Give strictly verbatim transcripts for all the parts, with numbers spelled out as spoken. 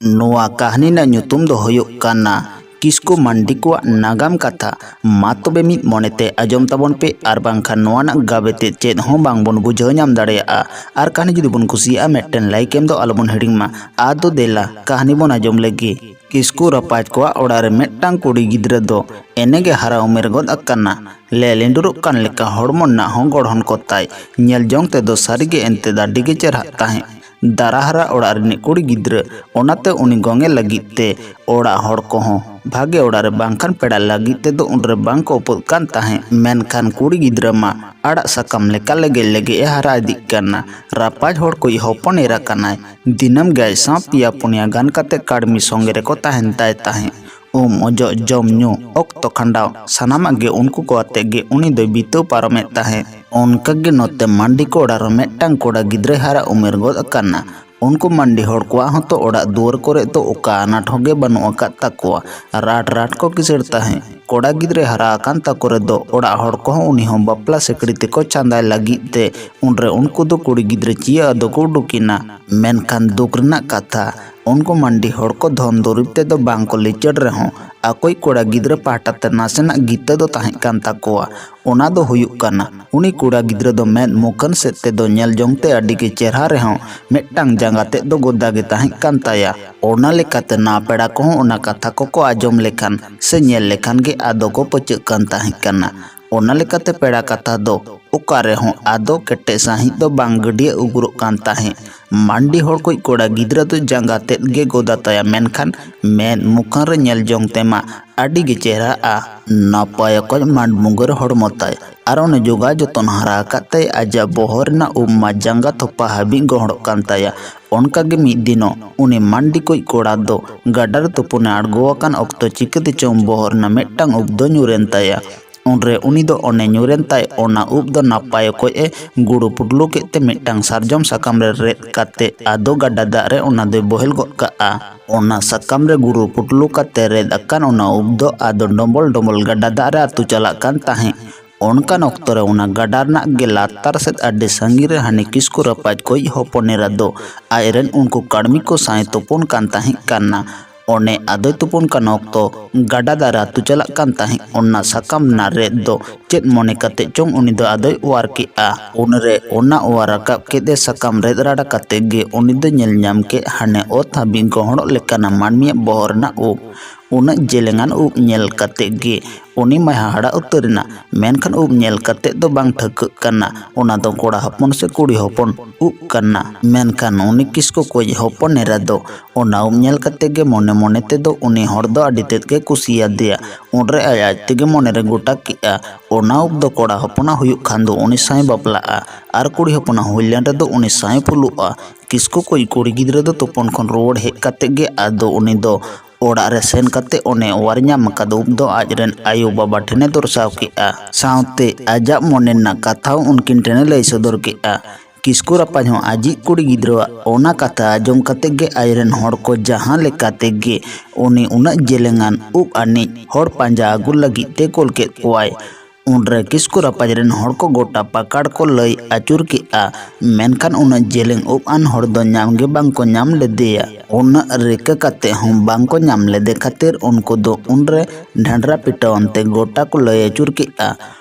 ᱱᱚᱣᱟ ᱠᱟᱹᱦᱱᱤ ᱨᱮᱱᱟᱜ ᱧᱩᱛᱩᱢ ᱫᱚ ᱦᱩᱭᱩᱜ ᱠᱟᱱᱟ ᱠᱤᱥᱠᱩ ᱢᱟᱱᱰᱤ ᱠᱚᱣᱟᱜ ᱱᱟᱜᱟᱢ ᱠᱟᱛᱷᱟ᱾ ᱢᱟ ᱛᱚᱵᱮ ᱢᱤᱫ ᱢᱚᱱᱮᱛᱮ ᱟᱸᱡᱚᱢ ᱛᱟᱵᱚᱱ ᱯᱮ, ᱟᱨ ᱵᱟᱝᱠᱷᱟᱱ ᱱᱚᱣᱟ ᱨᱮᱱᱟᱜ ᱜᱟᱵᱮ ᱛᱮᱫ ᱪᱮᱫ ᱦᱚᱸ ᱵᱟᱝᱵᱚᱱ ᱵᱩᱡᱷᱟᱹᱣ ᱧᱟᱢ ᱫᱟᱲᱮᱭᱟᱜᱼᱟ᱾ ᱟᱨ ᱠᱟᱹᱦᱱᱤ ᱡᱩᱫᱤ ᱵᱚᱱ ᱠᱩᱥᱤᱭᱟᱜᱼᱟ, ᱢᱤᱫᱴᱮᱱ ᱞᱟᱭᱤᱠ ᱮᱢ ᱫᱚ ᱟᱞᱚᱵᱚᱱ ᱦᱤᱲᱤᱧ ᱢᱟ᱾ ᱟᱫᱚ ᱫᱮᱞᱟ ᱠᱟᱹᱦᱱᱤ ᱵᱚᱱ ᱟᱸᱡᱚᱢ ᱞᱮᱜᱮ᱾ ᱠᱤᱥᱠᱩ ᱨᱟᱯᱟᱡᱽ ᱠᱚᱣᱟᱜ ᱚᱲᱟᱜ ᱨᱮ ᱢᱤᱫᱴᱟᱝ ᱠᱩᱲᱤ ᱜᱤᱫᱽᱨᱟᱹ ᱫᱚ ᱮᱱᱮᱜᱮ ᱦᱟᱨᱟ ᱩᱢᱮᱨ ᱜᱚᱫ ᱟᱠᱟᱱᱟ᱾ ᱞᱮ ᱞᱤᱸᱰᱩᱨᱚᱜ ᱠᱟᱱ ᱞᱮᱠᱟ ᱦᱚᱲᱢᱚ ᱨᱮᱱᱟᱜ ᱦᱚᱸ ᱜᱚᱲᱦᱚᱱ ᱠᱚ ᱛᱟᱭ᱾ ᱧᱮᱞ ᱡᱚᱝ ᱛᱮᱫᱚ ᱥᱟᱹᱨᱤᱜᱮ ᱮᱱᱛᱮᱫ ᱟᱹᱰᱤ ᱜᱮ ᱪᱮᱨᱦᱟᱜ ᱛᱟᱦᱮᱸᱫ᱾ ᱫᱟᱨᱟ ᱦᱟᱨᱟ ᱚᱲᱟᱜ ᱨᱤᱱᱤᱡ ᱠᱩᱲᱤ ᱜᱤᱫᱽᱨᱟᱹ, ᱚᱱᱟᱛᱮ ᱩᱱᱤ ᱜᱚᱝᱮ ᱞᱟᱹᱜᱤᱫ ᱛᱮ ᱚᱲᱟᱜ ᱦᱚᱲ ᱠᱚᱦᱚᱸ ᱵᱷᱟᱜᱮ ᱚᱲᱟᱜ ᱨᱮ ᱵᱟᱝᱠᱷᱟᱱ ᱯᱮᱲᱟ ᱞᱟᱹᱜᱤᱫ ᱛᱮᱫᱚ ᱩᱱᱨᱮ ᱵᱟᱝ ᱠᱚ ᱩᱯᱟᱹᱫ ᱠᱟᱱ ᱛᱟᱦᱮᱸᱫ᱾ ᱢᱮᱱᱠᱷᱟᱱ ᱠᱩᱲᱤ ᱜᱤᱫᱽᱨᱟᱹ ᱢᱟ ᱟᱲᱟᱜ ᱥᱟᱠᱟᱢ ᱞᱮᱠᱟ ᱞᱮᱜᱮᱡ ᱞᱮᱜᱮᱡ ᱮ ᱦᱟᱨᱟ ᱤᱫᱤᱜ ᱠᱟᱱᱟ᱾ ᱨᱟᱯᱟᱡᱽ ᱦᱚᱲ ᱠᱚᱭᱤᱡ ᱦᱚᱯᱚᱱ ᱮᱨᱟ ᱠᱟᱱᱟᱭ᱾ ᱫᱤᱱᱟᱹᱢ ᱜᱮ ᱟᱡ ᱥᱟᱶ ᱯᱮᱭᱟ ᱯᱩᱱᱭᱟ ᱜᱟᱱ ᱠᱟᱛᱮ ᱠᱟᱹᱲᱢᱤ ᱥᱚᱸᱜᱮ ᱨᱮᱠᱚ ᱛᱟᱦᱮᱱ ᱛᱟᱭ ᱛᱟᱦᱮᱸᱫ᱾ ᱩᱢ ᱚᱡᱚᱜ, ᱡᱚᱢ ᱧᱩ, ᱚᱠᱛᱚ ᱠᱷᱟᱸᱰᱟᱣ, ᱥᱟᱱᱟᱢᱟᱜ ᱜᱮ ᱩᱱᱠᱩ ᱠᱚ ᱟᱛᱮ ᱜᱮ ᱩᱱᱤ ᱫᱚᱭ ᱵᱤᱛᱟᱹᱣ ᱯᱟᱨᱚᱢᱮᱫ ᱛᱟᱦᱮᱸᱫ᱾ ᱚᱱᱠᱟ ᱜᱮ ᱱᱚᱛᱮ ᱢᱟᱱᱰᱤ ᱠᱚ ᱚᱲᱟᱜ ᱨᱮ ᱢᱤᱫᱴᱟᱝ ᱠᱚᱲᱟ ᱜᱤᱫᱽᱨᱟᱹᱭ ᱦᱟᱨᱟ ᱩᱢᱮᱨ ᱜᱚᱫ ᱟᱠᱟᱱᱟ᱾ ᱩᱱᱠᱩ ᱢᱟᱱᱰᱤ ᱦᱚᱲ ᱠᱚᱣᱟᱜ ᱦᱚᱸᱛᱚ ᱚᱲᱟᱜ ᱫᱩᱣᱟᱹᱨ ᱠᱚᱨᱮ ᱫᱚ ᱚᱠᱟ ᱟᱱᱟᱴ ᱦᱚᱸ ᱜᱮ ᱵᱟᱹᱱᱩᱜ ᱟᱠᱟᱫ ᱛᱟᱠᱚᱣᱟ᱾ ᱨᱟᱴ ᱨᱟᱴ ᱠᱚ ᱠᱤᱥᱟᱹᱲ ᱛᱟᱦᱮᱸᱫ᱾ ᱠᱚᱲᱟ ᱜᱤᱫᱽᱨᱟᱹᱭ ᱦᱟᱨᱟ ᱟᱠᱟᱱ ᱛᱟᱠᱚ ᱨᱮᱫᱚ ᱚᱲᱟᱜ ᱦᱚᱲ ᱠᱚᱦᱚᱸ ᱩᱱᱤ ᱦᱚᱸ ᱵᱟᱯᱞᱟ ᱥᱤᱠᱲᱤ ᱛᱮᱠᱚ ᱪᱟᱸᱫᱟᱭ ᱞᱟᱹᱜᱤᱫ ᱛᱮ ᱩᱱᱨᱮ ᱩᱱᱠᱩ ᱫᱚ ᱠᱩᱲᱤ ᱜᱤᱫᱽᱨᱟᱹ ᱪᱤᱭᱟᱹ ᱟᱫᱚ ᱠᱚ ᱩᱰᱩᱠ ᱮᱱᱟ᱾ ᱢᱮᱱᱠᱷᱟᱱ ᱫᱩᱠ ᱨᱮᱱᱟᱜ ᱠᱟᱛᱷᱟ, ᱩᱱᱠᱩ ᱢᱟᱱᱰᱤ ᱦᱚᱲ ᱠᱚ ᱫᱷᱚᱱ ᱫᱩᱨᱤᱵᱽ ᱛᱮᱫᱚ ᱵᱟᱝ ᱠᱚ ᱞᱤᱪᱟᱹᱲ ᱨᱮᱦᱚᱸ, ᱟᱠᱚᱭᱤᱡ ᱠᱚᱲᱟ ᱜᱤᱫᱽᱨᱟᱹ ᱯᱟᱦᱴᱟ ᱛᱮ ᱱᱟᱥᱮᱱᱟᱜ ᱜᱤᱛᱟᱹ ᱫᱚ ᱛᱟᱦᱮᱸ ᱠᱟᱱ ᱛᱟᱠᱚᱣᱟ᱾ ᱚᱱᱟ ᱫᱚ ᱦᱩᱭᱩᱜ ᱠᱟᱱᱟ, ᱩᱱᱤ ᱠᱚᱲᱟ ᱜᱤᱫᱽᱨᱟᱹ ᱫᱚ ᱢᱮᱫ ᱢᱩᱠᱷᱟᱹᱱ ᱥᱮᱫ ᱛᱮᱫᱚ ᱧᱮᱞ ᱡᱚᱝ ᱛᱮ ᱟᱹᱰᱤ ᱜᱮ ᱪᱮᱦᱨᱟ ᱨᱮᱦᱚᱸ, ᱢᱤᱫᱴᱟᱝ ᱡᱟᱸᱜᱟ ᱛᱮᱫ ᱫᱚ ᱜᱚᱫᱟ ᱜᱮ ᱛᱟᱦᱮᱸ ᱠᱟᱱ ᱛᱟᱭᱟ᱾ ᱚᱱᱟ ᱞᱮᱠᱟᱛᱮ ᱱᱟ ᱯᱮᱲᱟ ᱠᱚᱦᱚᱸ ᱚᱱᱟ ᱠᱟᱛᱷᱟ ᱠᱚᱠᱚ ᱟᱸᱡᱚᱢ ᱞᱮᱠᱷᱟᱱ ᱥᱮ ᱧᱮᱞ ᱞᱮᱠᱷᱟᱱ ᱜᱮ ᱟᱫᱚ ᱠᱚ ᱯᱟᱹᱪᱟᱹᱜ ᱠᱟᱱ ᱛᱟᱦᱮᱸ ᱠᱟᱱᱟ᱾ ᱚᱱᱟ ᱞᱮᱠᱟᱛᱮ ᱯᱮᱲᱟ ᱠᱟᱛᱷᱟ ᱫᱚ ᱚᱠᱟ ᱨᱮᱦᱚᱸ ᱟᱫᱚ ᱠᱮᱴᱮᱡ ᱥᱟᱺᱦᱤᱡ ᱫᱚ ᱵᱟᱝ ᱜᱟᱹᱰᱭᱟᱹ ᱩᱜᱩᱨᱚᱜ ᱠᱟᱱ ᱛᱟᱦᱮᱸᱫ᱾ ᱢᱟᱱᱰᱤ ᱦᱚᱲ ᱠᱚᱭᱤᱡ ᱠᱚᱲᱟ ᱜᱤᱫᱽᱨᱟᱹ ᱫᱚ ᱡᱟᱸᱜᱟ ᱛᱮᱫ ᱜᱮ ᱜᱚᱫᱟ ᱛᱟᱭᱟ, ᱢᱮᱱᱠᱷᱟᱱ ᱢᱮᱫ ᱢᱩᱠᱷᱟᱹᱱ ᱨᱮ ᱧᱮᱞ ᱡᱚᱝ ᱛᱮᱢᱟ ᱟᱹᱰᱤ ᱜᱮ ᱪᱮᱦᱨᱟᱜᱼᱟ᱾ ᱱᱟᱯᱟᱭ ᱚᱠᱚᱡ ᱢᱟᱰ ᱢᱩᱜᱟᱹᱨ ᱦᱚᱲᱢᱚ ᱛᱟᱭ, ᱟᱨ ᱚᱱᱮ ᱡᱚᱜᱟᱣ ᱡᱚᱛᱚᱱ ᱦᱟᱨᱟ ᱟᱠᱟᱫ ᱛᱟᱭ ᱟᱡᱟᱜ ᱵᱚᱦᱚᱜ ᱨᱮᱱᱟᱜ ᱩᱵ ᱢᱟ ᱡᱟᱸᱜᱟ ᱛᱷᱚᱯᱟ ᱦᱟᱹᱵᱤᱡ ᱜᱚᱦᱚᱲᱚᱜ ᱠᱟᱱ ᱛᱟᱭᱟ᱾ ᱚᱱᱠᱟ ᱜᱮ ᱢᱤᱫ ᱫᱤᱱᱚᱜ ᱩᱱᱤ ᱢᱟᱱᱰᱤ ᱠᱚᱭᱤᱡ ᱠᱚᱲᱟ ᱫᱚ ᱜᱟᱰᱟ ᱨᱮ ᱛᱩᱯᱩᱱᱮ ᱟᱬᱜᱚ ᱟᱠᱟᱱ ᱚᱠᱛᱚ ᱪᱤᱠᱟᱹᱛᱮ ᱪᱚᱝ ᱵᱚᱦᱚᱜ ᱨᱮᱱᱟᱜ ᱢᱤᱫᱴᱟᱝ ᱩᱵ ᱫᱚ ᱧᱩᱨᱮᱱ ᱛᱟᱭᱟ᱾ ᱩᱱᱨᱮ ᱩᱱᱤ ᱫᱚ ᱚᱱᱮ ᱧᱩᱨᱮᱱ ᱛᱟᱭ ᱚᱱᱟ ᱩᱵ ᱫᱚ ᱱᱟᱯᱟᱭ ᱚᱠᱚᱡ ᱮ ᱜᱩᱲᱩ ᱯᱩᱴᱞᱩ ᱠᱮᱫ ᱛᱮ ᱢᱤᱫᱴᱟᱝ ᱥᱟᱨᱡᱚᱢ ᱥᱟᱠᱟᱢ ᱨᱮ ᱨᱮᱫ ᱠᱟᱛᱮ ᱟᱫᱚ ᱜᱟᱰᱟ ᱫᱟᱜ ᱨᱮ ᱚᱱᱟ ᱫᱚᱭ ᱵᱚᱦᱮᱞ ᱜᱚᱫ ᱠᱟᱜᱼᱟ᱾ ᱚᱱᱟ ᱥᱟᱠᱟᱢ ᱨᱮ ᱜᱩᱲᱩ ᱯᱩᱴᱞᱩ ᱠᱟᱛᱮ ᱨᱮᱫ ᱟᱠᱟᱱ ᱚᱱᱟ ᱩᱵ ᱫᱚ ᱟᱫᱚ ᱰᱚᱢᱵᱚᱞ ᱰᱚᱢᱵᱚᱞ ᱜᱟᱰᱟ ᱫᱟᱜ ᱨᱮ ᱟᱹᱛᱩ ᱪᱟᱞᱟᱜ ᱠᱟᱱ ᱛᱟᱦᱮᱸᱫ᱾ ᱚᱱᱠᱟᱱ ᱚᱠᱛᱚ ᱨᱮ ᱚᱱᱟ ᱜᱟᱰᱟ ᱨᱮᱱᱟᱜ ᱜᱮ ᱞᱟᱛᱟᱨ ᱥᱮᱫ ᱟᱹᱰᱤ ᱥᱟᱺᱜᱤᱧ ᱨᱮ ᱦᱟᱹᱱᱤ ᱠᱤᱥᱠᱩ ᱨᱟᱯᱟᱡᱽ ᱠᱚᱭᱤᱡ ᱦᱚᱯᱚᱱ ᱮᱨᱟ ᱫᱚ ᱟᱡᱨᱮᱱ ᱩᱱᱠᱩ ᱠᱟᱹᱲᱢᱤ ᱠᱚ ᱥᱟᱶ ᱛᱩᱯᱩᱱ ᱠᱟᱱ ᱛᱟᱦᱮᱸ ᱠᱟᱱᱟ᱾ ᱚᱱᱮ ᱟᱫᱚᱭ ᱛᱩᱯᱩᱱ ᱠᱟᱱ ᱚᱠᱛᱚ ᱜᱟᱰᱟ ᱫᱟᱨᱮ ᱟᱹᱛᱩ ᱪᱟᱞᱟᱜ ᱠᱟᱱ ᱛᱟᱦᱮᱸᱫ ᱚᱱᱟ ᱥᱟᱠᱟᱢ ᱨᱮᱱᱟᱜ ᱨᱮᱫ ᱫᱚ ᱪᱮᱫ ᱢᱚᱱᱮ ᱠᱟᱛᱮ ᱪᱚᱝ ᱩᱱᱤ ᱫᱚ ᱟᱫᱚᱭ ᱚᱣᱟᱨ ᱠᱮᱫᱼᱟ᱾ ᱩᱱᱨᱮ ᱚᱱᱟ ᱚᱣᱟᱨ ᱨᱟᱠᱟᱵ ᱠᱮᱫ ᱮ ᱥᱟᱠᱟᱢ ᱨᱮᱫ ᱨᱟᱲᱟ ᱠᱟᱛᱮ ᱜᱮ ᱩᱱᱤ ᱫᱚ ᱧᱮᱞ ᱧᱟᱢ ᱠᱮᱫ ᱦᱟᱱᱮ ᱚᱛ ᱦᱟᱹᱵᱤᱡ ᱜᱚᱦᱚᱲᱚᱜ ᱞᱮᱠᱟᱱᱟ ᱢᱟᱹᱱᱢᱤᱭᱟᱜ ᱵᱚᱦᱚᱜ ᱨᱮᱱᱟᱜ ᱩᱵ᱾ ᱩᱱᱟᱹᱜ ᱡᱮᱞᱮᱧᱟᱱ ᱩᱵ ᱧᱮᱞ ᱠᱟᱛᱮ ᱜᱮ ᱩᱱᱤ ᱢᱟᱭ ᱦᱟᱦᱟᱲᱟ ᱩᱛᱟᱹᱨ ᱮᱱᱟ᱾ ᱢᱮᱱᱠᱷᱟᱱ ᱩᱵ ᱧᱮᱞ ᱠᱟᱛᱮ ᱫᱚ ᱵᱟᱝ ᱴᱷᱟᱹᱣᱠᱟᱹᱜ ᱠᱟᱱᱟ ᱚᱱᱟ ᱫᱚ ᱠᱚᱲᱟ ᱦᱚᱯᱚᱱ ᱥᱮ ᱠᱩᱲᱤ ᱦᱚᱯᱚᱱ ᱩᱵ ᱠᱟᱱᱟ᱾ ᱢᱮᱱᱠᱷᱟᱱ ᱩᱱᱤ ᱠᱤᱥᱠᱩ ᱠᱚᱭᱤᱡ ᱦᱚᱯᱚᱱ ᱮᱨᱟ ᱫᱚ ᱚᱱᱟ ᱩᱵ ᱧᱮᱞ ᱠᱟᱛᱮ ᱜᱮ ᱢᱚᱱᱮ ᱢᱚᱱᱮ ᱛᱮᱫᱚ ᱩᱱᱤ ᱦᱚᱲ ᱫᱚ ᱟᱹᱰᱤ ᱛᱮᱫ ᱜᱮ ᱠᱩᱥᱤᱭᱟᱫᱮᱭᱟ᱾ ᱩᱱᱨᱮ ᱟᱡ ᱟᱡ ᱛᱮᱜᱮ ᱢᱚᱱᱮᱨᱮ ᱜᱚᱴᱟ ᱠᱮᱜᱼᱟ, ᱚᱱᱟ ᱩᱵ ᱫᱚ ᱠᱚᱲᱟ ᱦᱚᱯᱚᱱᱟᱜ ᱦᱩᱭᱩᱜ ᱠᱷᱟᱱ ᱫᱚ ᱩᱱᱤ ᱥᱟᱶ ᱵᱟᱯᱞᱟᱜᱼᱟ ᱟᱨ ᱠᱩᱲᱤ ᱦᱚᱯᱚᱱᱟᱜ ᱦᱩᱭ ᱞᱮᱱ ᱨᱮᱫᱚ ᱩᱱᱤ ᱥᱟᱶ ᱯᱷᱩᱞᱩᱜᱼᱟ᱾ ᱠᱤᱥᱠᱩ ᱠᱚᱭᱤᱡ ᱠᱩᱲᱤ ᱜᱤᱫᱽᱨᱟᱹ ᱫᱚ ᱛᱩᱯᱩᱱ ᱠᱷᱚᱱ ᱨᱩᱣᱟᱹᱲ ᱦᱮᱡ ᱠᱟᱛᱮ ᱜᱮ ᱟᱫᱚ ᱩᱱᱤ ᱫᱚ ᱚᱲᱟᱜ ᱨᱮ ᱥᱮᱱ ᱠᱟᱛᱮ ᱚᱱᱮ ᱚᱣᱟᱨ ᱧᱟᱢ ᱟᱠᱟᱫ ᱩᱵ ᱫᱚ ᱟᱡᱨᱮᱱ ᱟᱭᱳ ᱵᱟᱵᱟ ᱴᱷᱮᱱᱮ ᱫᱚᱨᱥᱟᱣ ᱠᱮᱜᱼᱟ᱾ ᱥᱟᱶᱛᱮ ᱟᱡᱟᱜ ᱢᱚᱱᱮ ᱨᱮᱱᱟᱜ ᱠᱟᱛᱷᱟ ᱦᱚᱸ ᱩᱱᱠᱤᱱ ᱴᱷᱮᱱᱮ ᱞᱟᱹᱭ ᱥᱚᱫᱚᱨ ᱠᱮᱜᱼᱟ᱾ ᱠᱤᱥᱠᱩ ᱨᱟᱯᱟᱡᱽ ᱦᱚᱸ ᱟᱡᱤᱡ ᱠᱩᱲᱤ ᱜᱤᱫᱽᱨᱟᱹᱣᱟᱜ ᱚᱱᱟ ᱠᱟᱛᱷᱟ ᱟᱸᱡᱚᱢ ᱠᱟᱛᱮ ᱜᱮ ᱟᱡᱨᱮᱱ ᱦᱚᱲ ᱠᱚ ᱡᱟᱦᱟᱸ ᱞᱮᱠᱟ ᱛᱮᱜᱮ ᱩᱱᱤ ᱩᱱᱟᱹᱜ ᱡᱮᱞᱮᱧᱟᱱ ᱩᱵ ᱟᱹᱱᱤᱡ ᱦᱚᱲ ᱯᱟᱸᱡᱟ ᱟᱹᱜᱩ ᱞᱟᱹᱜᱤᱫ ᱛᱮ ᱠᱳᱞ ᱠᱮᱫ ᱠᱚᱣᱟᱭ᱾ ᱩᱱᱨᱮ ᱠᱤᱥᱠᱩ ᱨᱟᱯᱟᱡᱽ ᱨᱮᱱ ᱦᱚᱲ ᱠᱚ ᱜᱚᱴᱟ ᱯᱟᱠᱟᱲ ᱠᱚ ᱞᱟᱹᱭ ᱟᱹᱪᱩᱨ ᱠᱮᱜᱼᱟ, ᱢᱮᱱᱠᱷᱟᱱ ᱩᱱᱟᱹᱜ ᱡᱮᱞᱮᱧ ᱩᱵ ᱟᱱ ᱦᱚᱲ ᱫᱚ ᱧᱟᱢ ᱜᱮ ᱵᱟᱝ ᱠᱚ ᱧᱟᱢ ᱞᱮᱫᱮᱭᱟ᱾ ᱩᱱᱟᱹᱜ ᱨᱤᱠᱟᱹ ᱠᱟᱛᱮ ᱦᱚᱸ ᱵᱟᱝ ᱠᱚ ᱧᱟᱢ ᱞᱮᱫᱮ ᱠᱷᱟᱹᱛᱤᱨ ᱩᱱᱠᱩ ᱫᱚ ᱩᱱᱨᱮ ᱰᱷᱟᱸᱰᱨᱟ ᱯᱤᱴᱟᱹᱣ ᱟᱱᱛᱮ ᱜᱚᱴᱟ ᱠᱚ ᱞᱟᱹᱭ ᱟᱹᱪᱩᱨ ᱠᱮᱜᱼᱟ,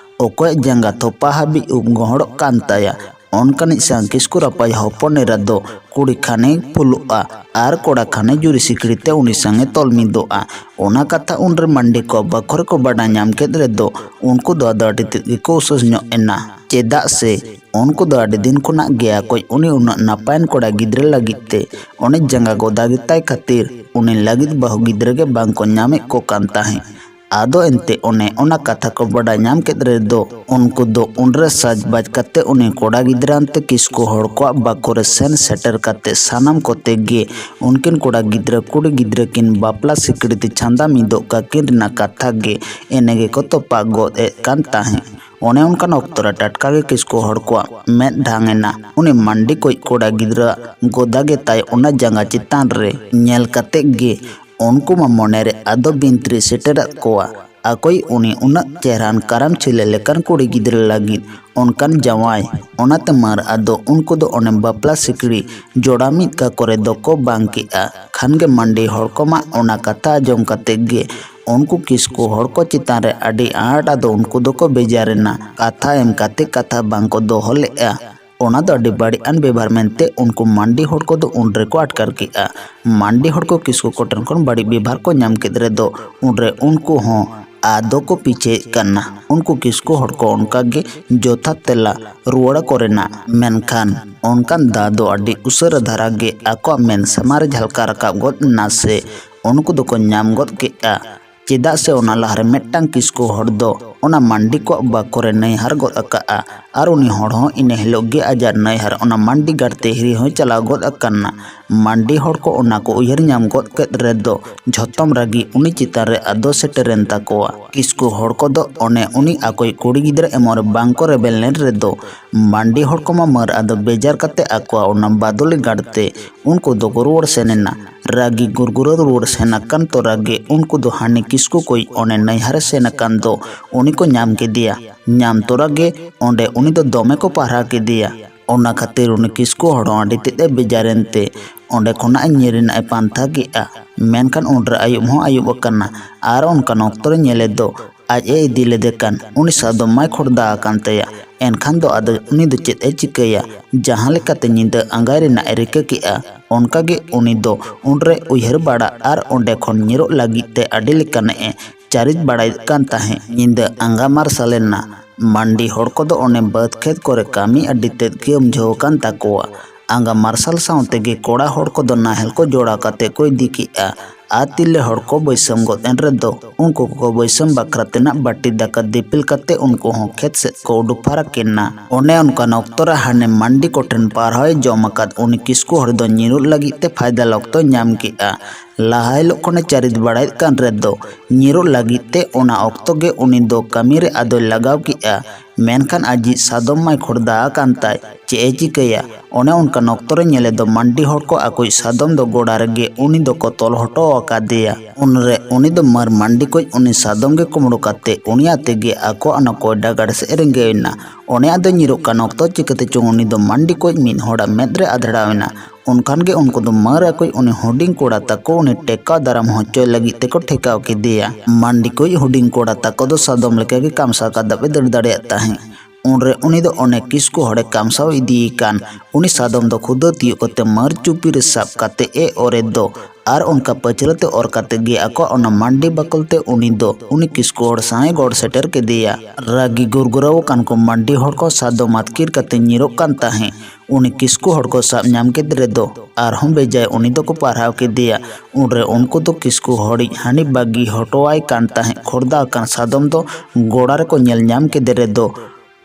ᱚᱠᱚᱭᱟᱜ ᱡᱟᱸᱜᱟ ᱛᱷᱚᱯᱟ ᱦᱟᱹᱵᱤᱡ ᱩᱵ ᱜᱚᱦᱚᱲᱚᱜ ᱠᱟᱱ ᱛᱟᱭᱟ, ᱚᱱᱠᱟᱱᱤᱡ ᱥᱟᱝ ᱠᱤᱥᱠᱩ ᱨᱟᱯᱟᱡᱽ ᱦᱚᱯᱚᱱ ᱮᱨᱟ ᱫᱚ ᱠᱩᱲᱤ ᱠᱷᱟᱱᱮ ᱯᱷᱩᱞᱩᱜᱼᱟ ᱟᱨ ᱠᱚᱲᱟ ᱠᱷᱟᱱᱮ ᱡᱩᱨᱤ ᱥᱤᱠᱲᱤ ᱛᱮ ᱩᱱᱤ ᱥᱟᱝᱮ ᱛᱚᱞ ᱢᱤᱫᱚᱜᱼᱟ᱾ ᱚᱱᱟ ᱠᱟᱛᱷᱟ ᱩᱱᱨᱮ ᱢᱟᱱᱰᱤ ᱠᱚ ᱵᱟᱠᱷᱳᱞ ᱨᱮᱠᱚ ᱵᱟᱰᱟᱭ ᱧᱟᱢ ᱠᱮᱫ ᱨᱮᱫᱚ ᱩᱱᱠᱩ ᱫᱚ ᱟᱫᱚ ᱟᱹᱰᱤ ᱛᱮᱫ ᱜᱮᱠᱚ ᱩᱥᱟᱹᱥ ᱧᱚᱜ ᱮᱱᱟ᱾ ᱪᱮᱫᱟᱜ ᱥᱮ ᱩᱱᱠᱩ ᱫᱚ ᱟᱹᱰᱤ ᱫᱤᱱ ᱠᱷᱚᱱᱟᱜ ᱜᱮ ᱟᱠᱚᱭ ᱩᱱᱤ ᱩᱱᱟᱹᱜ ᱱᱟᱯᱟᱭᱟᱱ ᱠᱚᱲᱟ ᱜᱤᱫᱽᱨᱟᱹ ᱞᱟᱹᱜᱤᱫ ᱛᱮ ᱚᱱᱮ ᱡᱟᱸᱜᱟ ᱜᱚᱫᱟ ᱜᱮᱛᱟᱭ ᱠᱷᱟᱹᱛᱤᱨ ᱩᱱᱤ ᱞᱟᱹᱜᱤᱫ ᱵᱟᱹᱦᱩ ᱜᱤᱫᱽᱨᱟᱹ ᱜᱮ ᱵᱟᱝ ᱠᱚ ᱧᱟᱢᱮᱫ ᱠᱚ ᱠᱟᱱ ᱛᱟᱦᱮᱸᱫ᱾ ᱟᱫᱚ ᱮᱱᱛᱮ ᱚᱱᱮ ᱚᱱᱟ ᱠᱟᱛᱷᱟ ᱠᱚ ᱵᱟᱰᱟᱭ ᱧᱟᱢ ᱠᱮᱫ ᱨᱮᱫᱚ ᱩᱱᱠᱩ ᱫᱚ ᱩᱱᱨᱮ ᱥᱟᱡᱽᱵᱟᱡᱽ ᱠᱟᱛᱮ ᱩᱱᱤ ᱠᱚᱲᱟ ᱜᱤᱫᱽᱨᱟᱹ ᱟᱱᱛᱮ ᱠᱤᱥᱠᱩ ᱦᱚᱲ ᱠᱚᱣᱟᱜ ᱵᱟᱠᱷᱳᱞ ᱨᱮ ᱥᱮᱱ ᱥᱮᱴᱮᱨ ᱠᱟᱛᱮ ᱥᱟᱱᱟᱢ ᱠᱚᱛᱮ ᱜᱮ ᱩᱱᱠᱤᱱ ᱠᱚᱲᱟ ᱜᱤᱫᱽᱨᱟᱹ ᱠᱩᱲᱤ ᱜᱤᱫᱽᱨᱟᱹ ᱠᱤᱱ ᱵᱟᱯᱞᱟ ᱥᱤᱠᱲᱤ ᱛᱮ ᱪᱷᱟᱸᱫᱟ ᱢᱤᱫᱚᱜ ᱠᱟᱹᱠᱤᱱ ᱨᱮᱱᱟᱜ ᱠᱟᱛᱷᱟ ᱜᱮ ᱮᱱᱮ ᱜᱮᱠᱚ ᱛᱚᱯᱟᱜ ᱜᱚᱫ ᱮᱫ ᱠᱟᱱ ᱛᱟᱦᱮᱸᱫ᱾ ᱚᱱᱮ ᱚᱱᱠᱟᱱ ᱚᱠᱛᱚ ᱨᱮ ᱴᱟᱴᱠᱟ ᱜᱮ ᱠᱤᱥᱠᱩ ᱦᱚᱲ ᱠᱚᱣᱟᱜ ᱢᱮᱫ ᱰᱷᱟᱝ ᱮᱱᱟ᱾ ᱩᱱᱤ ᱢᱟᱱᱰᱤ ᱠᱚᱭᱤᱡ ᱠᱚᱲᱟ ᱜᱤᱫᱽᱨᱟᱹᱣᱟᱜ ᱜᱚᱫᱟ ᱜᱮ ᱛᱟᱭ ᱚᱱᱟ ᱡᱟᱸᱜᱟ ᱪᱮᱛᱟᱱ ᱨᱮ ᱧᱮᱞ ᱠᱟᱛᱮ ᱜᱮ ᱩᱱᱠᱩ ᱢᱟ ᱢᱚᱱᱮ ᱨᱮ ᱟᱫᱚ ᱵᱤᱱᱛᱤᱨᱤ ᱥᱮᱴᱮᱨᱟᱫ ᱠᱚᱣᱟ᱾ ᱟᱠᱚᱭ ᱩᱱᱤ ᱩᱱᱟᱹᱜ ᱪᱮᱦᱨᱟᱱ ᱠᱟᱨᱟᱢ ᱪᱮᱞᱮ ᱞᱮᱠᱟᱱ ᱠᱩᱲᱤ ᱜᱤᱫᱽᱨᱟᱹ ᱞᱟᱹᱜᱤᱫ ᱚᱱᱠᱟᱱ ᱡᱟᱶᱟᱭ᱾ ᱚᱱᱟᱛᱮ ᱢᱟᱹᱨ ᱟᱫᱚ ᱩᱱᱠᱩ ᱫᱚ ᱚᱱᱮ ᱵᱟᱯᱞᱟ ᱥᱤᱠᱲᱤ ᱡᱚᱲᱟ ᱢᱤᱫ ᱠᱟᱠᱚ ᱨᱮ ᱫᱚᱠᱚ ᱵᱟᱝ ᱠᱮᱫᱼᱟ᱾ ᱠᱷᱟᱱ ᱜᱮ ᱢᱟᱱᱰᱤ ᱦᱚᱲ ᱠᱚᱢᱟ ᱚᱱᱟ ᱠᱟᱛᱷᱟ ᱟᱸᱡᱚᱢ ᱠᱟᱛᱮ ᱜᱮ ᱩᱱᱠᱩ ᱠᱤᱥᱠᱩ ᱦᱚᱲ ᱠᱚ ᱪᱮᱛᱟᱱ ᱨᱮ ᱟᱹᱰᱤ ᱟᱸᱴ ᱟᱫᱚ ᱩᱱᱠᱩ ᱫᱚᱠᱚ ᱵᱮᱡᱟᱨ ᱮᱱᱟ᱾ ᱠᱟᱛᱷᱟ ᱮᱢ ᱠᱟᱛᱮ ᱠᱟᱛᱷᱟ ᱵᱟᱝ ᱠᱚ ᱫᱚᱦᱚ ᱞᱮᱫᱼᱟ᱾ ᱚᱱᱟ ᱫᱚ ᱟᱹᱰᱤ ᱵᱟᱹᱲᱤᱡ ᱟᱱ ᱵᱮᱵᱷᱟᱨ ᱢᱮᱱᱛᱮ ᱩᱱᱠᱩ ᱢᱟᱱᱰᱤ ᱦᱚᱲ ᱠᱚᱫᱚ ᱩᱱ ᱨᱮᱠᱚ ᱟᱴᱠᱟᱨ ᱠᱮᱫᱼᱟ᱾ ᱢᱟᱱᱰᱤ ᱦᱚᱲ ᱠᱚ ᱠᱤᱥᱠᱩ ᱠᱚᱴᱷᱮᱱ ᱠᱷᱚᱱ ᱵᱟᱹᱲᱤᱡ ᱵᱮᱵᱷᱟᱨ ᱠᱚ ᱧᱟᱢ ᱠᱮᱫ ᱨᱮᱫᱚ ᱩᱱᱨᱮ ᱩᱱᱠᱩ ᱦᱚᱸ ᱟᱫᱚ ᱠᱚ ᱯᱤᱪᱷᱟᱹᱭᱮᱫ ᱠᱟᱱᱟ᱾ ᱩᱱᱠᱩ ᱠᱤᱥᱠᱩ ᱦᱚᱲ ᱠᱚ ᱚᱱᱠᱟ ᱜᱮ ᱡᱚᱛᱷᱟᱛ ᱛᱮᱞᱟ ᱨᱩᱣᱟᱹᱲ ᱟᱠᱚ ᱨᱮᱱᱟᱜ᱾ ᱢᱮᱱᱠᱷᱟᱱ ᱚᱱᱠᱟᱱ ᱫᱟᱣ ᱫᱚ ᱟᱹᱰᱤ ᱩᱥᱟᱹᱨᱟ ᱫᱷᱟᱨᱟ ᱜᱮ ᱟᱠᱚᱣᱟᱜ ᱢᱮᱫ ᱥᱟᱢᱟᱝ ᱨᱮ ᱡᱷᱟᱞᱠᱟᱣ ᱨᱟᱠᱟᱵ ᱜᱚᱫ ᱮᱱᱟ ᱥᱮ ᱩᱱᱠᱩ ᱫᱚᱠᱚ ᱧᱟᱢ ᱜᱚᱫ ᱠᱮᱫᱼᱟ᱾ ᱪᱮᱫᱟᱜ ᱥᱮ ᱚᱱᱟ ᱞᱟᱦᱟᱨᱮ ᱢᱤᱫᱴᱟᱝ ᱠᱤᱥᱠᱩ ᱦᱚᱲ ᱫᱚ ᱚᱱᱟ ᱢᱟᱱᱰᱤ ᱠᱚᱣᱟᱜ ᱵᱟᱠᱷᱳᱞ ᱨᱮ ᱱᱟᱹᱭᱦᱟᱨ ᱜᱚᱫ ᱟᱠᱟᱫᱼᱟ ᱟᱨ ᱩᱱᱤ ᱦᱚᱲ ᱦᱚᱸ ᱤᱱᱟᱹ ᱦᱤᱞᱳᱜ ᱜᱮ ᱟᱡᱟᱜ ᱱᱟᱹᱭᱦᱟᱨ ᱚᱱᱟ ᱢᱟᱱᱰᱤ ᱜᱟᱲ ᱛᱮ ᱦᱤᱨᱤ ᱦᱚᱸᱭ ᱪᱟᱞᱟᱣ ᱜᱚᱫ ᱟᱠᱟᱱᱟ᱾ ᱢᱟᱱᱰᱤ ᱦᱚᱲ ᱠᱚ ᱚᱱᱟ ᱠᱚ ᱩᱭᱦᱟᱹᱨ ᱧᱟᱢ ᱜᱚᱫ ᱠᱮᱫ ᱨᱮᱫᱚ ᱡᱷᱚᱛᱚᱢ ᱨᱟᱹᱜᱤ ᱩᱱᱤ ᱪᱮᱛᱟᱱ ᱨᱮ ᱟᱫᱚ ᱥᱮᱴᱮᱨᱮᱱ ᱛᱟᱠᱚᱣᱟ᱾ ᱠᱤᱥᱠᱩ ᱦᱚᱲ ᱠᱚᱫᱚ ᱚᱱᱮ ᱩᱱᱤ ᱟᱠᱚᱭᱤᱡ ᱠᱩᱲᱤ ᱜᱤᱫᱽᱨᱟᱹ ᱮᱢᱚᱜ ᱨᱮ ᱵᱟᱝ ᱠᱚ ᱨᱮᱵᱮᱱ ᱞᱮᱱ ᱨᱮᱫᱚ ᱢᱟᱱᱰᱤ ᱦᱚᱲ ᱠᱚᱢᱟ ᱢᱟᱹᱨ ᱟᱫᱚ ᱵᱮᱡᱟᱨ ᱠᱟᱛᱮ ᱟᱠᱚᱣᱟᱜ ᱚᱱᱟ ᱵᱟᱫᱚᱞᱤ ᱜᱟᱲ ᱛᱮ ᱩᱱᱠᱩ ᱫᱚᱠᱚ ᱨᱩᱣᱟᱹᱲ ᱥᱮᱱ ᱮᱱᱟ᱾ ᱨᱟᱹᱜᱤ ᱜᱩᱨᱜᱩᱨᱟᱹ ᱨᱩᱣᱟᱹᱲ ᱥᱮᱱ ᱟᱠᱟᱱ ᱛᱚᱨᱟ ᱜᱮ ᱩᱱᱠᱩ ᱫᱚ ᱦᱟᱹᱱᱤ ᱠᱤᱥᱠᱩ ᱠᱚᱭᱤᱡ ᱚᱱᱮ ᱱᱟᱹᱭᱦᱟᱨᱮ ᱥᱮᱱ ᱟᱠᱟᱱ ᱫᱚ ᱩᱱᱤ ᱠᱚ ᱧᱟᱢ ᱠᱮᱫᱮᱭᱟ᱾ ᱧᱟᱢ ᱛᱚᱨᱟ ᱜᱮ ᱚᱸᱰᱮ ᱩᱱᱤ ᱫᱚ ᱫᱚᱢᱮ ᱠᱚ ᱯᱟᱦᱨᱟ ᱠᱮᱫᱮᱭᱟ᱾ ᱚᱱᱟ ᱠᱷᱟᱹᱛᱤᱨ ᱩᱱᱤ ᱠᱤᱥᱠᱩ ᱦᱚᱲ ᱦᱚᱸ ᱟᱹᱰᱤ ᱛᱮᱫ ᱮ ᱵᱮᱡᱟᱨ ᱮᱱᱛᱮ ᱚᱸᱰᱮ ᱠᱷᱚᱱᱟᱜ ᱧᱤᱨ ᱨᱮᱱᱟᱜ ᱮ ᱯᱟᱱᱛᱷᱟ ᱠᱮᱫᱼᱟ᱾ ᱢᱮᱱᱠᱷᱟᱱ ᱩᱱᱨᱮ ᱟᱹᱭᱩᱵ ᱦᱚᱸ ᱟᱹᱭᱩᱵ ᱟᱠᱟᱱᱟ ᱟᱨ ᱚᱱᱠᱟᱱ ᱚᱠᱛᱚ ᱨᱮ ᱧᱮᱞᱮ ᱫᱚ ᱟᱡ ᱮ ᱤᱫᱤ ᱞᱮᱫᱮ ᱠᱟᱱ ᱩᱱᱤ ᱥᱟᱫᱚᱢ ᱢᱟᱭ ᱠᱷᱚᱲᱫᱟ ᱟᱠᱟᱱ ᱛᱟᱭᱟ᱾ ᱮᱱᱠᱷᱟᱱ ᱫᱚ ᱟᱫᱚ ᱩᱱᱤ ᱫᱚ ᱪᱮᱫ ᱮ ᱪᱤᱠᱟᱹᱭᱟ? ᱡᱟᱦᱟᱸ ᱞᱮᱠᱟᱛᱮ ᱧᱤᱫᱟᱹ ᱟᱸᱜᱟᱭ ᱨᱮᱱᱟᱜ ᱮ ᱨᱤᱠᱟᱹ ᱠᱮᱫᱼᱟ, ᱚᱱᱠᱟ ᱜᱮ ᱩᱱᱤ ᱫᱚ ᱩᱱᱨᱮ ᱩᱭᱦᱟᱹᱨ ᱵᱟᱲᱟ ᱟᱨ ᱚᱸᱰᱮ ᱠᱷᱚᱱ ᱧᱤᱨᱚᱜ ᱞᱟᱹᱜᱤᱫ ᱛᱮ ᱟᱹᱰᱤ ᱞᱮᱠᱟᱱᱟᱜ ᱮ ᱪᱟᱹᱨᱤᱡ ᱵᱟᱲᱟᱭᱮᱫ ᱠᱟᱱ ᱛᱟᱦᱮᱸᱫ᱾ ᱧᱤᱫᱟᱹ ᱟᱸᱜᱟ ᱢᱟᱨᱥᱟᱞ ᱮᱱᱟ᱾ ᱢᱟᱱᱰᱤ ᱦᱚᱲ ᱠᱚᱫᱚ ᱚᱱᱮ ᱵᱟᱹᱫᱽ ᱠᱷᱮᱛ ᱠᱚᱨᱮ ᱠᱟᱹᱢᱤ ᱟᱹᱰᱤ ᱛᱮᱫ ᱜᱮ ᱩᱢᱡᱷᱟᱹᱣ ᱟᱠᱟᱱ ᱛᱟᱠᱚᱣᱟ᱾ ᱟᱸᱜᱟ ᱢᱟᱨᱥᱟᱞ ᱥᱟᱶ ᱛᱮᱜᱮ ᱠᱚᱲᱟ ᱦᱚᱲ ᱠᱚᱫᱚ ᱱᱟᱦᱮᱞ ᱠᱚ ᱡᱚᱲᱟᱣ ᱠᱟᱛᱮ ᱠᱚ ᱤᱫᱤ ᱠᱮᱫᱼᱟ᱾ ᱟᱨ ᱛᱤᱨᱞᱟᱹ ᱦᱚᱲ ᱠᱚ ᱵᱟᱹᱭᱥᱟᱹᱢ ᱜᱚᱫ ᱮᱱ ᱨᱮᱫᱚ ᱩᱱᱠᱩ ᱠᱚᱠᱚ ᱵᱟᱹᱭᱥᱟᱹᱢ ᱵᱟᱠᱷᱨᱟ ᱛᱮᱱᱟᱜ ᱵᱟᱹᱴᱤ ᱫᱟᱠᱟ ᱫᱤᱯᱤᱞ ᱠᱟᱛᱮ ᱩᱱᱠᱩ ᱦᱚᱸ ᱠᱷᱮᱛ ᱥᱮᱫ ᱠᱚ ᱩᱰᱩᱠ ᱯᱷᱟᱨᱟᱠ ᱮᱱᱟ᱾ ᱚᱱᱮ ᱚᱱᱠᱟᱱ ᱚᱠᱛᱚ ᱨᱮ ᱦᱟᱱᱮ ᱢᱟᱱᱰᱤ ᱠᱚᱴᱷᱮᱱ ᱯᱟᱨᱦᱟᱣ ᱮ ᱡᱚᱢ ᱟᱠᱟᱫ ᱩᱱᱤ ᱠᱤᱥᱠᱩ ᱦᱚᱲ ᱫᱚ ᱧᱤᱨᱩᱜ ᱞᱟᱹᱜᱤᱫ ᱛᱮ ᱯᱷᱟᱭᱫᱟ ᱚᱠᱛᱚᱭ ᱧᱟᱢ ᱠᱮᱫᱼᱟ᱾ ᱞᱟᱦᱟ ᱦᱤᱞᱳᱜ ᱠᱷᱚᱱᱮ ᱪᱟᱹᱨᱤᱫ ᱵᱟᱲᱟᱭᱮᱫ ᱠᱟᱱ ᱨᱮᱫᱚ ᱧᱤᱨᱩᱜ ᱞᱟᱹᱜᱤᱫ ᱛᱮ ᱚᱱᱟ ᱚᱠᱛᱚ ᱜᱮ ᱩᱱᱤ ᱫᱚ ᱠᱟᱹᱢᱤ ᱨᱮ ᱟᱫᱚᱭ ᱞᱟᱜᱟᱣ ᱠᱮᱫᱼᱟ᱾ ᱢᱮᱱᱠᱷᱟᱱ ᱟᱡᱤᱡ ᱥᱟᱫᱚᱢ ᱢᱟᱭ ᱠᱷᱚᱲᱫᱟ ᱟᱠᱟᱱ ᱛᱟᱭ᱾ ᱪᱮᱫ ᱮ ᱪᱤᱠᱟᱹᱭᱟ? ᱚᱱᱮ ᱚᱱᱠᱟᱱ ᱚᱠᱛᱚ ᱨᱮ ᱧᱮᱞᱮ ᱫᱚ ᱢᱟᱱᱰᱤ ᱦᱚᱲ ᱠᱚ ᱟᱠᱚᱭᱤᱡ ᱥᱟᱫᱚᱢ ᱫᱚ ᱜᱚᱲᱟ ᱨᱮᱜᱮ ᱩᱱᱤ ᱫᱚᱠᱚ ᱛᱚᱞ ᱦᱚᱴᱚ ᱟᱠᱟᱫᱮᱭᱟ᱾ ᱩᱱᱨᱮ ᱩᱱᱤ ᱫᱚ ᱢᱟᱹᱨ ᱢᱟᱱᱰᱤ ᱠᱚᱭ ᱩᱱᱤ ᱥᱟᱫᱚᱢ ᱜᱮ ᱠᱩᱢᱵᱽᱲᱩ ᱠᱟᱛᱮ ᱩᱱᱤ ᱟᱛᱮ ᱜᱮ ᱟᱠᱚ ᱚᱱᱟ ᱠᱚᱭᱰᱟ ᱜᱟᱲ ᱥᱮᱫ ᱮ ᱨᱮᱸᱜᱮᱣ ᱮᱱᱟ᱾ ᱚᱱᱮ ᱟᱫᱚ ᱧᱤᱨᱚᱜ ᱠᱟᱱ ᱚᱠᱛᱚ ᱪᱤᱠᱟᱹᱛᱮ ᱪᱚᱝ ᱩᱱᱤ ᱫᱚ ᱢᱟᱱᱰᱤ ᱠᱚᱭᱤᱡ ᱢᱤᱫ ᱦᱚᱲᱟᱜ ᱢᱮᱫ ᱨᱮ ᱟᱫᱷᱲᱟᱣ ᱮᱱᱟ᱾ ᱩᱱᱠᱷᱟᱱ ᱜᱮ ᱩᱱᱠᱩ ᱫᱚ ᱢᱟᱹᱨ ᱟᱠᱚᱭᱤᱡ ᱩᱱᱤ ᱦᱩᱰᱤᱧ ᱠᱚᱲᱟ ᱛᱟᱠᱚ ᱩᱱᱤ ᱴᱮᱠᱟᱣ ᱫᱟᱨᱟᱢ ᱦᱚᱪᱚᱭ ᱞᱟᱹᱜᱤᱫ ᱛᱮᱠᱚ ᱴᱷᱮᱠᱟᱣ ᱠᱮᱫᱮᱭᱟ᱾ ᱢᱟᱱᱰᱤ ᱠᱚᱭᱤᱡ ᱦᱩᱰᱤᱧ ᱠᱚᱲᱟ ᱛᱟᱠᱚ ᱫᱚ ᱥᱟᱫᱚᱢ ᱞᱮᱠᱟᱜᱮ ᱠᱟᱢᱥᱟᱣ ᱠᱟᱫᱟᱯ ᱮ ᱫᱟᱹᱲ ᱫᱟᱲᱮᱭᱟᱜ ᱛᱟᱦᱮᱸᱫ᱾ ᱩᱱᱨᱮ ᱩᱱᱤ ᱫᱚ ᱚᱱᱮ ᱠᱤᱥᱠᱩ ᱦᱚᱲᱮ ᱠᱟᱢᱥᱟᱣ ᱤᱫᱤᱭᱮ ᱠᱟᱱ ᱩᱱᱤ ᱥᱟᱫᱚᱢ ᱫᱚ ᱠᱷᱩᱫᱟᱹ ᱛᱤᱭᱳᱜ ᱠᱟᱛᱮ ᱢᱟᱹᱨ ᱪᱩᱯᱤ ᱨᱮ ᱥᱟᱵ ᱠᱟᱛᱮ ᱮ ᱚᱨᱮ ᱫᱚ ᱟᱨ ᱚᱱᱠᱟ ᱯᱟᱹᱪᱷᱞᱟᱹ ᱛᱮ ᱚᱨ ᱠᱟᱛᱮ ᱜᱮ ᱟᱠᱚᱣᱟᱜ ᱚᱱᱟ ᱢᱟᱱᱰᱤ ᱵᱟᱠᱚᱞ ᱛᱮ ᱩᱱᱤ ᱫᱚ ᱩᱱᱤ ᱠᱤᱥᱠᱩ ᱦᱚᱲ ᱥᱟᱶ ᱮ ᱜᱚᱲ ᱥᱮᱴᱮᱨ ᱠᱮᱫᱮᱭᱟ᱾ ᱨᱟᱹᱜᱤ ᱜᱩᱨᱜᱩᱨᱟᱹᱣ ᱟᱠᱟᱱ ᱠᱚ ᱢᱟᱱᱰᱤ ᱦᱚᱲ ᱠᱚ ᱥᱟᱫᱚᱢ ᱟᱹᱛᱠᱤᱨ ᱠᱟᱛᱮ ᱧᱤᱨᱚᱜ ᱠᱟᱱ ᱛᱟᱦᱮᱸᱫ᱾ ᱩᱱᱤ ᱠᱤᱥᱠᱩ ᱦᱚᱲ ᱠᱚ ᱥᱟᱵ ᱧᱟᱢ ᱠᱮᱫ ᱨᱮᱫᱚ ᱟᱨᱦᱚᱸ ᱵᱮᱡᱟᱭ ᱩᱱᱤ ᱫᱚᱠᱚ ᱯᱟᱨᱦᱟᱣ ᱠᱮᱫᱮᱭᱟ᱾ ᱩᱱᱨᱮ ᱩᱱᱠᱩ ᱫᱚ ᱠᱤᱥᱠᱩ ᱦᱚᱲᱤᱡ ᱦᱟᱹᱱᱤ ᱵᱟᱹᱜᱤ ᱦᱚᱴᱚᱣᱟᱭ ᱠᱟᱱ ᱛᱟᱦᱮᱸᱫ ᱠᱷᱚᱲᱫᱟ ᱟᱠᱟᱱ ᱥᱟᱫᱚᱢ ᱫᱚ ᱜᱚᱲᱟ ᱨᱮᱠᱚ ᱧᱮᱞ ᱧᱟᱢ ᱠᱮᱫᱮ ᱨᱮᱫᱚ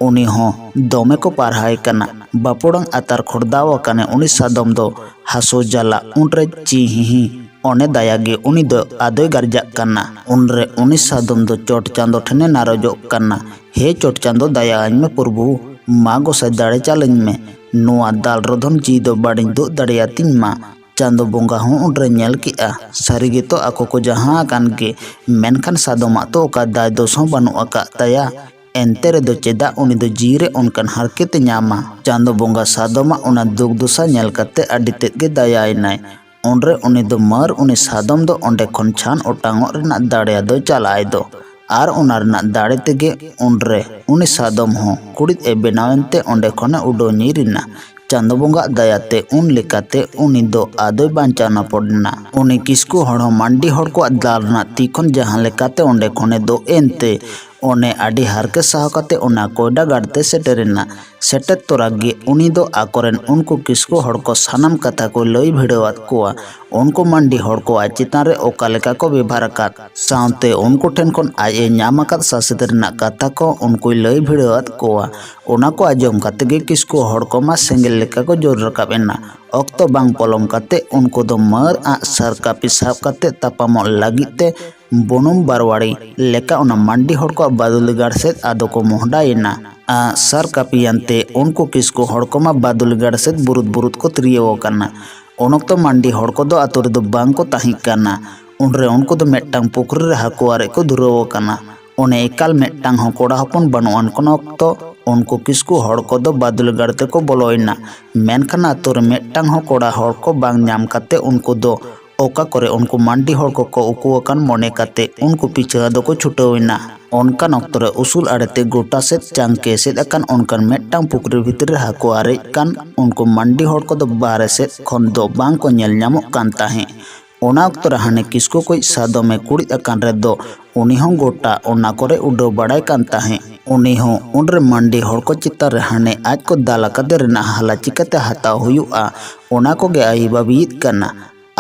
ᱩᱱᱤ ᱦᱚᱸ ᱫᱚᱢᱮ ᱠᱚ ᱯᱟᱨᱦᱟᱣᱮ ᱠᱟᱱᱟ᱾ ᱵᱟᱯᱩᱲᱟᱝ ᱟᱛᱟᱨ ᱠᱷᱚᱲᱫᱟᱣ ᱟᱠᱟᱱᱮ ᱩᱱᱤ ᱥᱟᱫᱚᱢ ᱫᱚ ᱦᱟᱹᱥᱩ ᱡᱟᱞᱟ ᱩᱱᱨᱮ ᱪᱤ ᱦᱤᱦᱤ ᱚᱱᱮ ᱫᱟᱭᱟ ᱜᱮ ᱩᱱᱤ ᱫᱚ ᱟᱫᱚᱭ ᱜᱟᱨᱡᱟᱜ ᱠᱟᱱᱟ᱾ ᱩᱱᱨᱮ ᱩᱱᱤ ᱥᱟᱫᱚᱢ ᱫᱚ ᱪᱚᱴ ᱪᱟᱸᱫᱚ ᱴᱷᱮᱱᱮ ᱱᱟᱨᱚᱡᱚᱜ ᱠᱟᱱᱟ, ᱦᱮ ᱪᱚᱴ ᱪᱟᱸᱫᱚ, ᱫᱟᱭᱟ ᱟᱹᱧ ᱢᱮ ᱯᱨᱚᱵᱷᱩ, ᱢᱟ ᱜᱚᱸᱥᱟᱭ ᱫᱟᱲᱮ ᱪᱟᱞᱟᱹᱧ ᱢᱮ, ᱱᱚᱣᱟ ᱫᱟᱞ ᱨᱚᱫᱷᱚᱱ ᱡᱤᱣᱤ ᱫᱚ ᱵᱟᱹᱲᱤᱧ ᱫᱩᱜ ᱫᱟᱲᱮᱭᱟᱛᱤᱧ ᱢᱟ᱾ ᱪᱟᱸᱫᱚ ᱵᱚᱸᱜᱟ ᱦᱚᱸ ᱩᱱᱨᱮ ᱧᱮᱞ ᱠᱮᱜᱼᱟ, ᱥᱟᱹᱨᱤ ᱜᱮᱛᱚ ᱟᱠᱚ ᱠᱚ ᱡᱟᱦᱟᱸ ᱟᱠᱟᱱ ᱜᱮ, ᱢᱮᱱᱠᱷᱟᱱ ᱥᱟᱫᱚᱢᱟᱜ ᱛᱚ ᱚᱠᱟ ᱫᱟᱭ ᱫᱳᱥ ᱦᱚᱸ ᱵᱟᱹᱱᱩᱜ ᱟᱠᱟᱫ ᱛᱟᱭᱟ᱾ ᱮᱱᱛᱮ ᱨᱮᱫᱚ ᱪᱮᱫᱟᱜ ᱩᱱᱤ ᱫᱚ ᱡᱤᱣᱤ ᱨᱮ ᱚᱱᱠᱟᱱ ᱦᱟᱨᱠᱮᱛ ᱮ ᱧᱟᱢᱟ? ᱪᱟᱸᱫᱚ ᱵᱚᱸᱜᱟ ᱥᱟᱫᱚᱢᱟᱜ ᱚᱱᱟ ᱫᱩᱠ ᱫᱚᱥᱟ ᱧᱮᱞ ᱠᱟᱛᱮ ᱟᱹᱰᱤ ᱛᱮᱫ ᱜᱮ ᱫᱟᱭᱟᱭᱮᱱᱟᱭ᱾ ᱩᱱᱨᱮ ᱩᱱᱤ ᱫᱚ ᱢᱟᱹᱨ ᱩᱱᱤ ᱥᱟᱫᱚᱢ ᱫᱚ ᱚᱸᱰᱮ ᱠᱷᱚᱱ ᱪᱷᱟᱱ ᱚᱴᱟᱝᱚᱜ ᱨᱮᱱᱟᱜ ᱫᱟᱲᱮ ᱟᱫᱚᱭ ᱪᱟᱞᱟᱭ ᱫᱚ᱾ ᱟᱨ ᱚᱱᱟ ᱨᱮᱱᱟᱜ ᱫᱟᱲᱮ ᱛᱮᱜᱮ ᱩᱱᱨᱮ ᱩᱱᱤ ᱥᱟᱫᱚᱢ ᱦᱚᱸ ᱠᱩᱲᱤᱫ ᱮ ᱵᱮᱱᱟᱣᱮᱱ ᱛᱮ ᱚᱸᱰᱮ ᱠᱷᱚᱱᱮ ᱩᱰᱟᱹᱣ ᱧᱤᱨ ᱮᱱᱟ᱾ ᱪᱟᱸᱫᱚ ᱵᱚᱸᱜᱟᱜ ᱫᱟᱭᱟᱛᱮ ᱩᱱ ᱞᱮᱠᱟᱛᱮ ᱩᱱᱤ ᱫᱚ ᱟᱫᱚᱭ ᱵᱟᱧᱪᱟᱣ ᱱᱟᱯᱚᱲ ᱮᱱᱟ᱾ ᱩᱱᱤ ᱠᱤᱥᱠᱩ ᱦᱚᱲ ᱦᱚᱸ ᱢᱟᱱᱰᱤ ᱦᱚᱲ ᱠᱚᱣᱟᱜ ᱫᱟᱞ ᱨᱮᱱᱟᱜ ᱛᱤ ᱠᱷᱚᱱ ᱡᱟᱦᱟᱸ ᱞᱮᱠᱟᱛᱮ ᱚᱸᱰᱮ ᱠᱷᱚᱱᱮ ᱫᱚᱜ ᱮᱱᱛᱮ ᱚᱱᱮ ᱟᱹᱰᱤ ᱦᱟᱨᱠᱮᱛ ᱥᱟᱦᱟᱣ ᱠᱟᱛᱮ ᱚᱱᱟ ᱠᱚᱭᱰᱟ ᱜᱟᱲ ᱛᱮ ᱥᱮᱴᱮᱨ ᱮᱱᱟ᱾ ᱥᱮᱴᱮᱨ ᱛᱚᱨᱟ ᱜᱮ ᱩᱱᱤ ᱫᱚ ᱟᱠᱚᱨᱮᱱ ᱩᱱᱠᱩ ᱠᱤᱥᱠᱩ ᱦᱚᱲ ᱠᱚ ᱥᱟᱱᱟᱢ ᱠᱟᱛᱷᱟ ᱠᱚᱭ ᱞᱟᱹᱭ ᱵᱷᱤᱲᱟᱹᱣᱟᱫ ᱠᱚᱣᱟ᱾ ᱩᱱᱠᱩ ᱢᱟᱱᱰᱤ ᱦᱚᱲ ᱠᱚ ᱟᱡ ᱪᱮᱛᱟᱱ ᱨᱮ ᱚᱠᱟ ᱞᱮᱠᱟ ᱠᱚ ᱵᱮᱵᱷᱟᱨ ᱟᱠᱟᱫ, ᱥᱟᱶᱛᱮ ᱩᱱᱠᱩ ᱴᱷᱮᱱ ᱠᱷᱚᱱ ᱟᱡ ᱮ ᱧᱟᱢ ᱟᱠᱟᱫ ᱥᱟᱥᱮᱛ ᱨᱮᱱᱟᱜ ᱠᱟᱛᱷᱟ ᱠᱚ ᱩᱱᱠᱩᱭ ᱞᱟᱹᱭ ᱵᱷᱤᱲᱟᱹᱣᱟᱫ ᱠᱚᱣᱟ᱾ ᱚᱱᱟ ᱠᱚ ᱟᱸᱡᱚᱢ ᱠᱟᱛᱮ ᱜᱮ ᱠᱤᱥᱠᱩ ᱦᱚᱲ ᱠᱚᱢᱟ ᱥᱮᱸᱜᱮᱞ ᱞᱮᱠᱟ ᱠᱚ ᱡᱳᱨ ᱨᱟᱠᱟᱵ ᱮᱱᱟ᱾ ᱚᱠᱛᱚ ᱵᱟᱝ ᱯᱚᱞᱚᱢ ᱠᱟᱛᱮ ᱩᱱᱠᱩ ᱫᱚ ᱢᱟᱹᱨ ᱟᱜ ᱥᱟᱨ ᱠᱟᱹᱯᱤ ᱥᱟᱵ ᱠᱟᱛᱮ ᱛᱟᱯᱟᱢᱚᱜ ᱞᱟᱹᱜᱤᱫ ᱛᱮ ᱵᱩᱱᱩᱢ ᱵᱟᱨᱣᱟᱲᱤ ᱞᱮᱠᱟ ᱚᱱᱟ ᱢᱟᱱᱰᱤ ᱦᱚᱲ ᱠᱚᱣᱟᱜ ᱵᱟᱫᱩᱞᱤ ᱜᱟᱲ ᱥᱮᱫ ᱟᱫᱚ ᱠᱚ ᱢᱚᱦᱰᱟᱭᱮᱱᱟ᱾ ᱟᱜ ᱥᱟᱨ ᱠᱟᱹᱯᱤᱭᱟᱱᱛᱮ ᱩᱱᱠᱩ ᱠᱤᱥᱠᱩ ᱦᱚᱲ ᱠᱚᱢᱟ ᱵᱟᱫᱩᱞᱤᱜᱟᱲ ᱥᱮᱫ ᱵᱩᱨᱩᱫ ᱵᱩᱨᱩᱫ ᱠᱚ ᱛᱤᱨᱭᱟᱹᱣ ᱟᱠᱟᱱᱟ᱾ ᱩᱱ ᱚᱠᱛᱚ ᱢᱟᱱᱰᱤ ᱦᱚᱲ ᱠᱚᱫᱚ ᱟᱛᱳ ᱨᱮᱫᱚ ᱵᱟᱝ ᱠᱚ ᱛᱟᱦᱮᱸ ᱠᱟᱱᱟ᱾ ᱩᱱᱨᱮ ᱩᱱᱠᱩ ᱫᱚ ᱢᱤᱫᱴᱟᱝ ᱯᱩᱠᱷᱨᱤ ᱨᱮ ᱦᱟᱹᱠᱩ ᱟᱨᱮᱡ ᱠᱚ ᱫᱷᱩᱨᱟᱹᱣ ᱟᱠᱟᱱᱟ᱾ ᱚᱱᱮ ᱮᱠᱟᱞ ᱢᱤᱫᱴᱟᱝ ᱦᱚᱸ ᱠᱚᱲᱟ ᱦᱚᱯᱚᱱ ᱵᱟᱹᱱᱩᱜ ᱟᱱ ᱠᱚᱱ ᱚᱠᱛᱚ ᱩᱱᱠᱩ ᱠᱤᱥᱠᱩ ᱦᱚᱲ ᱠᱚᱫᱚ ᱵᱟᱫᱩᱞᱤᱜᱟᱲ ᱛᱮᱠᱚ ᱵᱚᱞᱚᱭᱮᱱᱟ᱾ ᱢᱮᱱᱠᱷᱟᱱ ᱟᱛᱳ ᱨᱮ ᱢᱤᱫᱴᱟᱝ ᱦᱚᱸ ᱠᱚᱲᱟ ᱦᱚᱲ ᱠᱚ ᱵᱟᱝ ᱧᱟᱢ ᱠᱟᱛᱮ ᱩᱱᱠᱩ ᱫᱚ ᱚᱠᱟ ᱠᱚᱨᱮ ᱩᱱᱠᱩ ᱢᱟᱱᱰᱤ ᱦᱚᱲ ᱠᱚᱠᱚ ᱩᱠᱩ ᱟᱠᱟᱱ ᱢᱚᱱᱮ ᱠᱟᱛᱮ ᱩᱱᱠᱩ ᱯᱤᱪᱷᱟᱹ ᱫᱚᱠᱚ ᱪᱷᱩᱴᱟᱹᱣ ᱮᱱᱟ᱾ ᱚᱱᱠᱟᱱ ᱚᱠᱛᱚ ᱨᱮ ᱩᱥᱩᱞ ᱟᱲᱮᱛᱮ ᱜᱚᱴᱟ ᱥᱮᱫ ᱪᱟᱝᱠᱮ ᱮᱥᱮᱫ ᱟᱠᱟᱱ ᱚᱱᱠᱟᱱ ᱢᱤᱫᱴᱟᱝ ᱯᱩᱠᱷᱨᱤ ᱵᱷᱤᱛᱨᱤ ᱨᱮ ᱦᱟᱹᱠᱩ ᱟᱨᱮᱡ ᱠᱟᱱ ᱩᱱᱠᱩ ᱢᱟᱱᱰᱤ ᱦᱚᱲ ᱠᱚᱫᱚ ᱵᱟᱦᱨᱮ ᱥᱮᱫ ᱠᱷᱚᱱ ᱫᱚ ᱵᱟᱝ ᱠᱚ ᱧᱮᱞ ᱧᱟᱢᱚᱜ ᱠᱟᱱ ᱛᱟᱦᱮᱸᱫ᱾ ᱚᱱᱟ ᱚᱠᱛᱚ ᱨᱮ ᱦᱟᱱᱮ ᱠᱤᱥᱠᱩ ᱠᱚᱭᱤᱡ ᱥᱟᱫᱚᱢᱮ ᱠᱩᱲᱤᱫ ᱟᱠᱟᱱ ᱨᱮᱫᱚ ᱩᱱᱤ ᱦᱚᱸ ᱜᱚᱴᱟ ᱚᱱᱟ ᱠᱚᱨᱮ ᱩᱰᱟᱹᱣ ᱵᱟᱲᱟᱭ ᱠᱟᱱ ᱛᱟᱦᱮᱸᱫ᱾ ᱩᱱᱤ ᱦᱚᱸ ᱩᱱᱨᱮ ᱢᱟᱱᱰᱤ ᱦᱚᱲ ᱠᱚ ᱪᱮᱛᱟᱱ ᱨᱮ ᱦᱟᱱᱮ ᱟᱡ ᱠᱚ ᱫᱟᱞ ᱟᱠᱟᱫᱮ ᱨᱮᱱᱟᱜ ᱦᱟᱞᱟ ᱪᱤᱠᱟᱹᱛᱮ ᱦᱟᱛᱟᱣ ᱦᱩᱭᱩᱜᱼᱟ, ᱚᱱᱟ ᱠᱚᱜᱮ ᱟᱹᱭᱤ ᱵᱟᱹᱵᱤᱭᱮᱫ ᱠᱟᱱᱟ᱾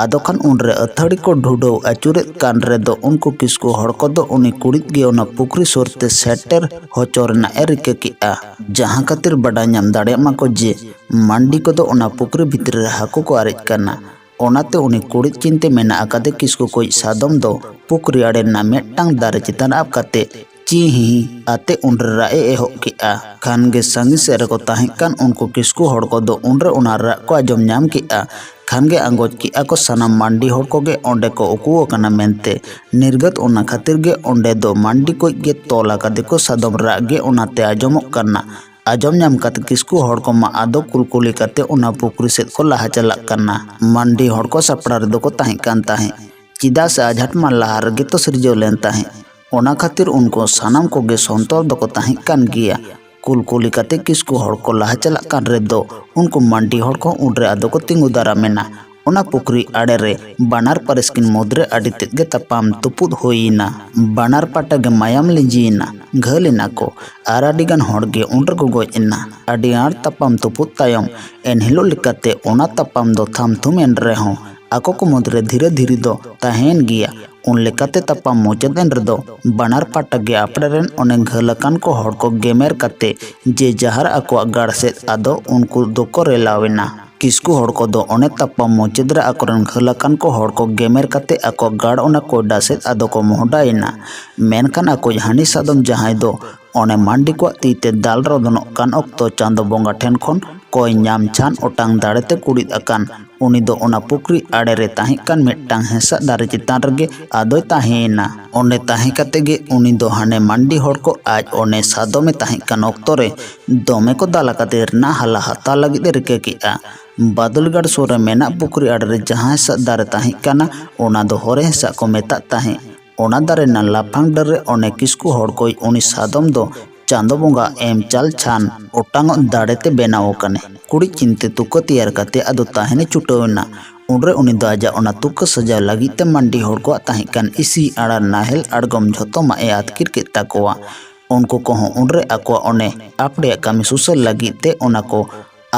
ᱟᱫᱚ ᱠᱷᱟᱱ ᱩᱱᱨᱮ ᱟᱹᱛᱷᱟᱹᱲᱤ ᱠᱚ ᱰᱷᱩᱰᱟᱹᱣ ᱟᱹᱪᱩᱨᱮᱫ ᱠᱟᱱ ᱨᱮᱫᱚ ᱩᱱᱠᱩ ᱠᱤᱥᱠᱩ ᱦᱚᱲ ᱠᱚᱫᱚ ᱩᱱᱤ ᱠᱩᱲᱤᱫ ᱜᱮ ᱚᱱᱟ ᱯᱩᱠᱷᱨᱤ ᱥᱩᱨ ᱛᱮ ᱥᱮᱴᱮᱨ ᱦᱚᱪᱚ ᱨᱮᱱᱟᱜ ᱮ ᱨᱤᱠᱟᱹ ᱠᱮᱫᱼᱟ᱾ ᱡᱟᱦᱟᱸ ᱠᱷᱟᱹᱛᱤᱨ ᱵᱟᱰᱟᱭ ᱧᱟᱢ ᱫᱟᱲᱮᱭᱟᱜ ᱢᱟᱠᱚ ᱡᱮ ᱢᱟᱱᱰᱤ ᱠᱚᱫᱚ ᱚᱱᱟ ᱯᱩᱠᱷᱨᱤ ᱵᱷᱤᱛᱨᱤ ᱨᱮ ᱦᱟᱹᱠᱩ ᱠᱚ ᱟᱨᱮᱡ ᱠᱟᱱᱟ᱾ ᱚᱱᱟᱛᱮ ᱩᱱᱤ ᱠᱩᱲᱤᱫ ᱪᱤᱱᱛᱮ ᱢᱮᱱᱟᱜ ᱟᱠᱟᱫᱮ ᱠᱤᱥᱠᱩ ᱠᱚᱭᱤᱡ ᱥᱟᱫᱚᱢ ᱫᱚ ᱯᱩᱠᱷᱨᱤ ᱟᱲᱮ ᱨᱮᱱᱟᱜ ᱢᱤᱫᱴᱟᱝ ᱫᱟᱨᱮ ᱪᱮᱛᱟᱱ ᱨᱮ ᱟᱵ ᱠᱟᱛᱮ ᱪᱤ ᱦᱤ ᱟᱛᱮ ᱩᱱᱨᱮ ᱨᱟᱜ ᱮ ᱮᱦᱚᱵ ᱠᱮᱫᱼᱟ᱾ ᱠᱷᱟᱱ ᱜᱮ ᱥᱟᱺᱜᱤᱧ ᱥᱮᱫ ᱨᱮᱠᱚ ᱛᱟᱦᱮᱸ ᱠᱟᱱ ᱩᱱᱠᱩ ᱠᱤᱥᱠᱩ ᱦᱚᱲ ᱠᱚᱫᱚ ᱩᱱᱨᱮ ᱚᱱᱟ ᱨᱟᱜ ᱠᱚ ᱟᱸᱡᱚᱢ ᱧᱟᱢ ᱠᱮᱫᱼᱟ᱾ ᱠᱷᱟᱱ ᱜᱮ ᱟᱸᱜᱚᱪ ᱠᱮᱫᱼᱟ ᱠᱚ ᱥᱟᱱᱟᱢ ᱢᱟᱱᱰᱤ ᱦᱚᱲ ᱠᱚᱜᱮ ᱚᱸᱰᱮ ᱠᱚ ᱩᱠᱩ ᱟᱠᱟᱱᱟ ᱢᱮᱱᱛᱮ᱾ ᱱᱤᱨᱜᱟᱹᱛ ᱚᱱᱟ ᱠᱷᱟᱹᱛᱤᱨ ᱜᱮ ᱚᱸᱰᱮ ᱫᱚ ᱢᱟᱱᱰᱤ ᱠᱚᱡ ᱜᱮ ᱛᱚᱞ ᱟᱠᱟᱫᱮ ᱠᱚ ᱥᱟᱫᱚᱢ ᱨᱟᱜ ᱜᱮ ᱚᱱᱟᱛᱮ ᱟᱸᱡᱚᱢᱚᱜ ᱠᱟᱱᱟ᱾ ᱟᱸᱡᱚᱢ ᱧᱟᱢ ᱠᱟᱛᱮ ᱠᱤᱥᱠᱩ ᱦᱚᱲ ᱠᱚᱢᱟ ᱟᱫᱚ ᱠᱩᱞᱠᱩᱞᱤ ᱠᱟᱛᱮ ᱚᱱᱟ ᱯᱩᱠᱷᱨᱤ ᱥᱮᱫ ᱠᱚ ᱞᱟᱦᱟ ᱪᱟᱞᱟᱜ ᱠᱟᱱᱟ᱾ ᱢᱟᱱᱰᱤ ᱦᱚᱲ ᱠᱚ ᱥᱟᱯᱲᱟᱣ ᱨᱮᱫᱚ ᱠᱚ ᱛᱟᱦᱮᱸ ᱠᱟᱱ ᱛᱟᱦᱮᱸᱫ, ᱪᱮᱫᱟᱜ ᱥᱮ ᱟᱡᱷᱟᱴ ᱢᱟ ᱞᱟᱦᱟ ᱨᱮᱜᱮ ᱛᱚ ᱥᱤᱨᱡᱟᱹᱣ ᱞᱮᱱ ᱛᱟᱦᱮᱸᱫ᱾ ᱚᱱᱟ ᱠᱷᱟᱹᱛᱤᱨ ᱩᱱᱠᱩ ᱥᱟᱱᱟᱢ ᱠᱚᱜᱮ ᱥᱚᱱᱛᱚᱨ ᱫᱚᱠᱚ ᱛᱟᱦᱮᱸ ᱠᱟᱱ ᱜᱮᱭᱟ᱾ ᱠᱩᱞᱠᱩᱞᱤ ᱠᱟᱛᱮ ᱠᱤᱥᱠᱩ ᱦᱚᱲ ᱠᱚ ᱞᱟᱦᱟ ᱪᱟᱞᱟᱜ ᱠᱟᱱ ᱨᱮᱫᱚ ᱩᱱᱠᱩ ᱢᱟᱱᱰᱤ ᱦᱚᱲ ᱠᱚ ᱩᱱᱨᱮ ᱟᱫᱚ ᱠᱚ ᱛᱤᱸᱜᱩ ᱫᱟᱨᱟᱢ ᱮᱱᱟ᱾ ᱚᱱᱟ ᱯᱩᱠᱷᱨᱤ ᱟᱲᱮ ᱨᱮ ᱵᱟᱱᱟᱨ ᱯᱟᱹᱨᱤᱥ ᱠᱤᱱ ᱢᱩᱫᱽᱨᱮ ᱟᱹᱰᱤ ᱛᱮᱫ ᱜᱮ ᱛᱟᱯᱟᱢ ᱛᱩᱯᱩᱫ ᱦᱩᱭ ᱮᱱᱟ᱾ ᱵᱟᱱᱟᱨ ᱯᱟᱦᱴᱟ ᱜᱮ ᱢᱟᱭᱟᱢ ᱞᱤᱸᱡᱤᱭᱮᱱᱟ, ᱜᱷᱟᱹᱞ ᱮᱱᱟ ᱠᱚ᱾ ᱟᱨ ᱟᱹᱰᱤ ᱜᱟᱱ ᱦᱚᱲ ᱜᱮ ᱩᱱ ᱨᱮᱠᱚ ᱜᱚᱡ ᱮᱱᱟ᱾ ᱟᱹᱰᱤ ᱟᱸᱴ ᱛᱟᱯᱟᱢ ᱛᱩᱯᱩᱫ ᱛᱟᱭᱚᱢ ᱮᱱᱦᱤᱞᱳᱜ ᱞᱮᱠᱟᱛᱮ ᱚᱱᱟ ᱛᱟᱯᱟᱢ ᱫᱚ ᱛᱷᱟᱢ ᱛᱷᱩᱢ ᱮᱱ ᱨᱮᱦᱚᱸ ᱟᱠᱚ ᱠᱚ ᱢᱩᱫᱽᱨᱮ ᱫᱷᱤᱨᱮ ᱫᱷᱤᱨᱮ ᱫᱚ ᱛᱟᱦᱮᱸᱭᱮᱱ ᱜᱮᱭᱟ᱾ ᱩᱱ ᱞᱮᱠᱟᱛᱮ ᱛᱟᱯᱟᱢ ᱢᱩᱪᱟᱹᱫ ᱮᱱ ᱨᱮᱫᱚ ᱵᱟᱱᱟᱨ ᱯᱟᱦᱴᱟ ᱜᱮ ᱟᱯᱲᱮ ᱨᱮᱱ ᱚᱱᱮ ᱜᱷᱟᱹᱞ ᱟᱠᱟᱱ ᱠᱚ ᱦᱚᱲ ᱠᱚ ᱜᱮᱢᱮᱨ ᱠᱟᱛᱮ ᱡᱮ ᱡᱟᱦᱟᱨ ᱟᱠᱚᱣᱟᱜ ᱜᱟᱲ ᱥᱮᱫ ᱟᱫᱚ ᱩᱱᱠᱩ ᱫᱚᱠᱚ ᱨᱮᱞᱟᱣ ᱮᱱᱟ᱾ ᱠᱤᱥᱠᱩ ᱦᱚᱲ ᱠᱚᱫᱚ ᱚᱱᱮ ᱛᱟᱯᱟᱢ ᱢᱩᱪᱟᱹᱫ ᱨᱮ ᱟᱠᱚᱨᱮᱱ ᱜᱷᱟᱹᱞ ᱟᱠᱟᱱ ᱠᱚ ᱦᱚᱲ ᱠᱚ ᱜᱮᱢᱮᱨ ᱠᱟᱛᱮ ᱟᱠᱚ ᱜᱟᱲ ᱚᱱᱟ ᱠᱚᱭᱰᱟ ᱥᱮᱫ ᱟᱫᱚ ᱠᱚ ᱢᱚᱦᱰᱟᱭᱮᱱᱟ᱾ ᱢᱮᱱᱠᱷᱟᱱ ᱟᱠᱚᱭᱤᱡ ᱦᱟᱹᱱᱤ ᱥᱟᱫᱚᱢ ᱡᱟᱦᱟᱸᱭ ᱫᱚ ᱚᱱᱮ ᱢᱟᱱᱰᱤ ᱠᱚᱣᱟᱜ ᱛᱤ ᱛᱮ ᱫᱟᱞ ᱨᱚᱫᱚᱱᱚᱜ ᱠᱟᱱ ᱚᱠᱛᱚ ᱪᱟᱸᱫᱚ ᱵᱚᱸᱜᱟ ᱴᱷᱮᱱ ᱠᱷᱚᱱ ᱠᱚᱭ ᱧᱟᱢ ᱪᱷᱟᱱ ᱚᱴᱟᱝ ᱫᱟᱲᱮ ᱛᱮ ᱠᱩᱲᱤᱫ ᱟᱠᱟᱱ, ᱩᱱᱤ ᱫᱚ ᱚᱱᱟ ᱯᱩᱠᱷᱨᱤ ᱟᱲᱮ ᱨᱮ ᱛᱟᱦᱮᱸ ᱠᱟᱱ ᱢᱤᱫᱴᱟᱝ ᱦᱮᱸᱥᱟᱜ ᱫᱟᱨᱮ ᱪᱮᱛᱟᱱ ᱨᱮᱜᱮ ᱟᱫᱚᱭ ᱛᱟᱦᱮᱸᱭᱮᱱᱟ᱾ ᱚᱸᱰᱮ ᱛᱟᱦᱮᱸ ᱠᱟᱛᱮ ᱜᱮ ᱩᱱᱤ ᱫᱚ ᱦᱟᱱᱮ ᱢᱟᱱᱰᱤ ᱦᱚᱲ ᱠᱚ ᱟᱡ ᱚᱱᱮ ᱥᱟᱫᱚᱢᱮ ᱛᱟᱦᱮᱸ ᱠᱟᱱ ᱚᱠᱛᱚ ᱨᱮ ᱫᱚᱢᱮ ᱠᱚ ᱫᱟᱞ ᱟᱠᱟᱫᱮ ᱨᱮᱱᱟᱜ ᱦᱟᱞᱟ ᱦᱟᱛᱟᱣ ᱞᱟᱹᱜᱤᱫ ᱮ ᱨᱤᱠᱟᱹ ᱠᱮᱫᱼᱟ᱾ ᱵᱟᱫᱚᱞᱜᱟᱲ ᱥᱩᱨ ᱨᱮ ᱢᱮᱱᱟᱜ ᱯᱩᱠᱷᱨᱤ ᱟᱲᱮ ᱨᱮ ᱡᱟᱦᱟᱸ ᱦᱮᱸᱥᱟᱜ ᱫᱟᱨᱮ ᱛᱟᱦᱮᱸ ᱠᱟᱱᱟ, ᱚᱱᱟ ᱫᱚ ᱦᱚᱨᱮ ᱦᱮᱸᱥᱟᱜ ᱠᱚ ᱢᱮᱛᱟᱜ ᱛᱟᱦᱮᱸᱫ᱾ ᱚᱱᱟ ᱫᱟᱨᱮ ᱨᱮᱱᱟᱜ ᱞᱟᱯᱷᱟᱝ ᱰᱟᱹᱨ ᱨᱮ ᱚᱱᱮ ᱠᱤᱥᱠᱩ ᱦᱚᱲ ᱠᱚᱭ ᱩᱱᱤ ᱥᱟᱫᱚᱢ ᱫᱚ ᱪᱟᱸᱫᱚ ᱵᱚᱸᱜᱟ ᱮᱢ ᱪᱟᱞ ᱪᱷᱟᱱ ᱚᱴᱟᱝᱚᱜ ᱫᱟᱲᱮ ᱛᱮ ᱵᱮᱱᱟᱣ ᱟᱠᱟᱱᱮ᱾ ᱠᱩᱲᱤᱫ ᱪᱤᱱᱛᱮ ᱛᱩᱠᱟᱹ ᱛᱮᱭᱟᱨ ᱠᱟᱛᱮ ᱟᱫᱚ ᱛᱟᱦᱮᱱᱮ ᱪᱷᱩᱴᱟᱹᱣ ᱮᱱᱟ᱾ ᱩᱱᱨᱮ ᱩᱱᱤ ᱫᱚ ᱟᱡᱟᱜ ᱚᱱᱟ ᱛᱩᱠᱟᱹ ᱥᱟᱡᱟᱣ ᱞᱟᱹᱜᱤᱫ ᱛᱮ ᱢᱟᱱᱰᱤ ᱦᱚᱲ ᱠᱚᱣᱟᱜ ᱛᱟᱦᱮᱸ ᱠᱟᱱ ᱤᱥᱤ ᱟᱲᱟᱨ ᱱᱟᱦᱮᱞ ᱟᱬᱜᱚᱢ ᱡᱷᱚᱛᱚᱢᱟᱜ ᱮ ᱟᱹᱛᱠᱤᱨ ᱠᱮᱫ ᱛᱟᱠᱚᱣᱟ᱾ ᱩᱱᱠᱩ ᱠᱚᱦᱚᱸ ᱩᱱᱨᱮ ᱟᱠᱚᱣᱟᱜ ᱚᱱᱮ ᱟᱯᱲᱮᱭᱟᱜ ᱠᱟᱹᱢᱤ ᱥᱩᱥᱟᱹᱨ ᱞᱟᱹᱜᱤᱫ ᱛᱮ ᱚᱱᱟ ᱠᱚ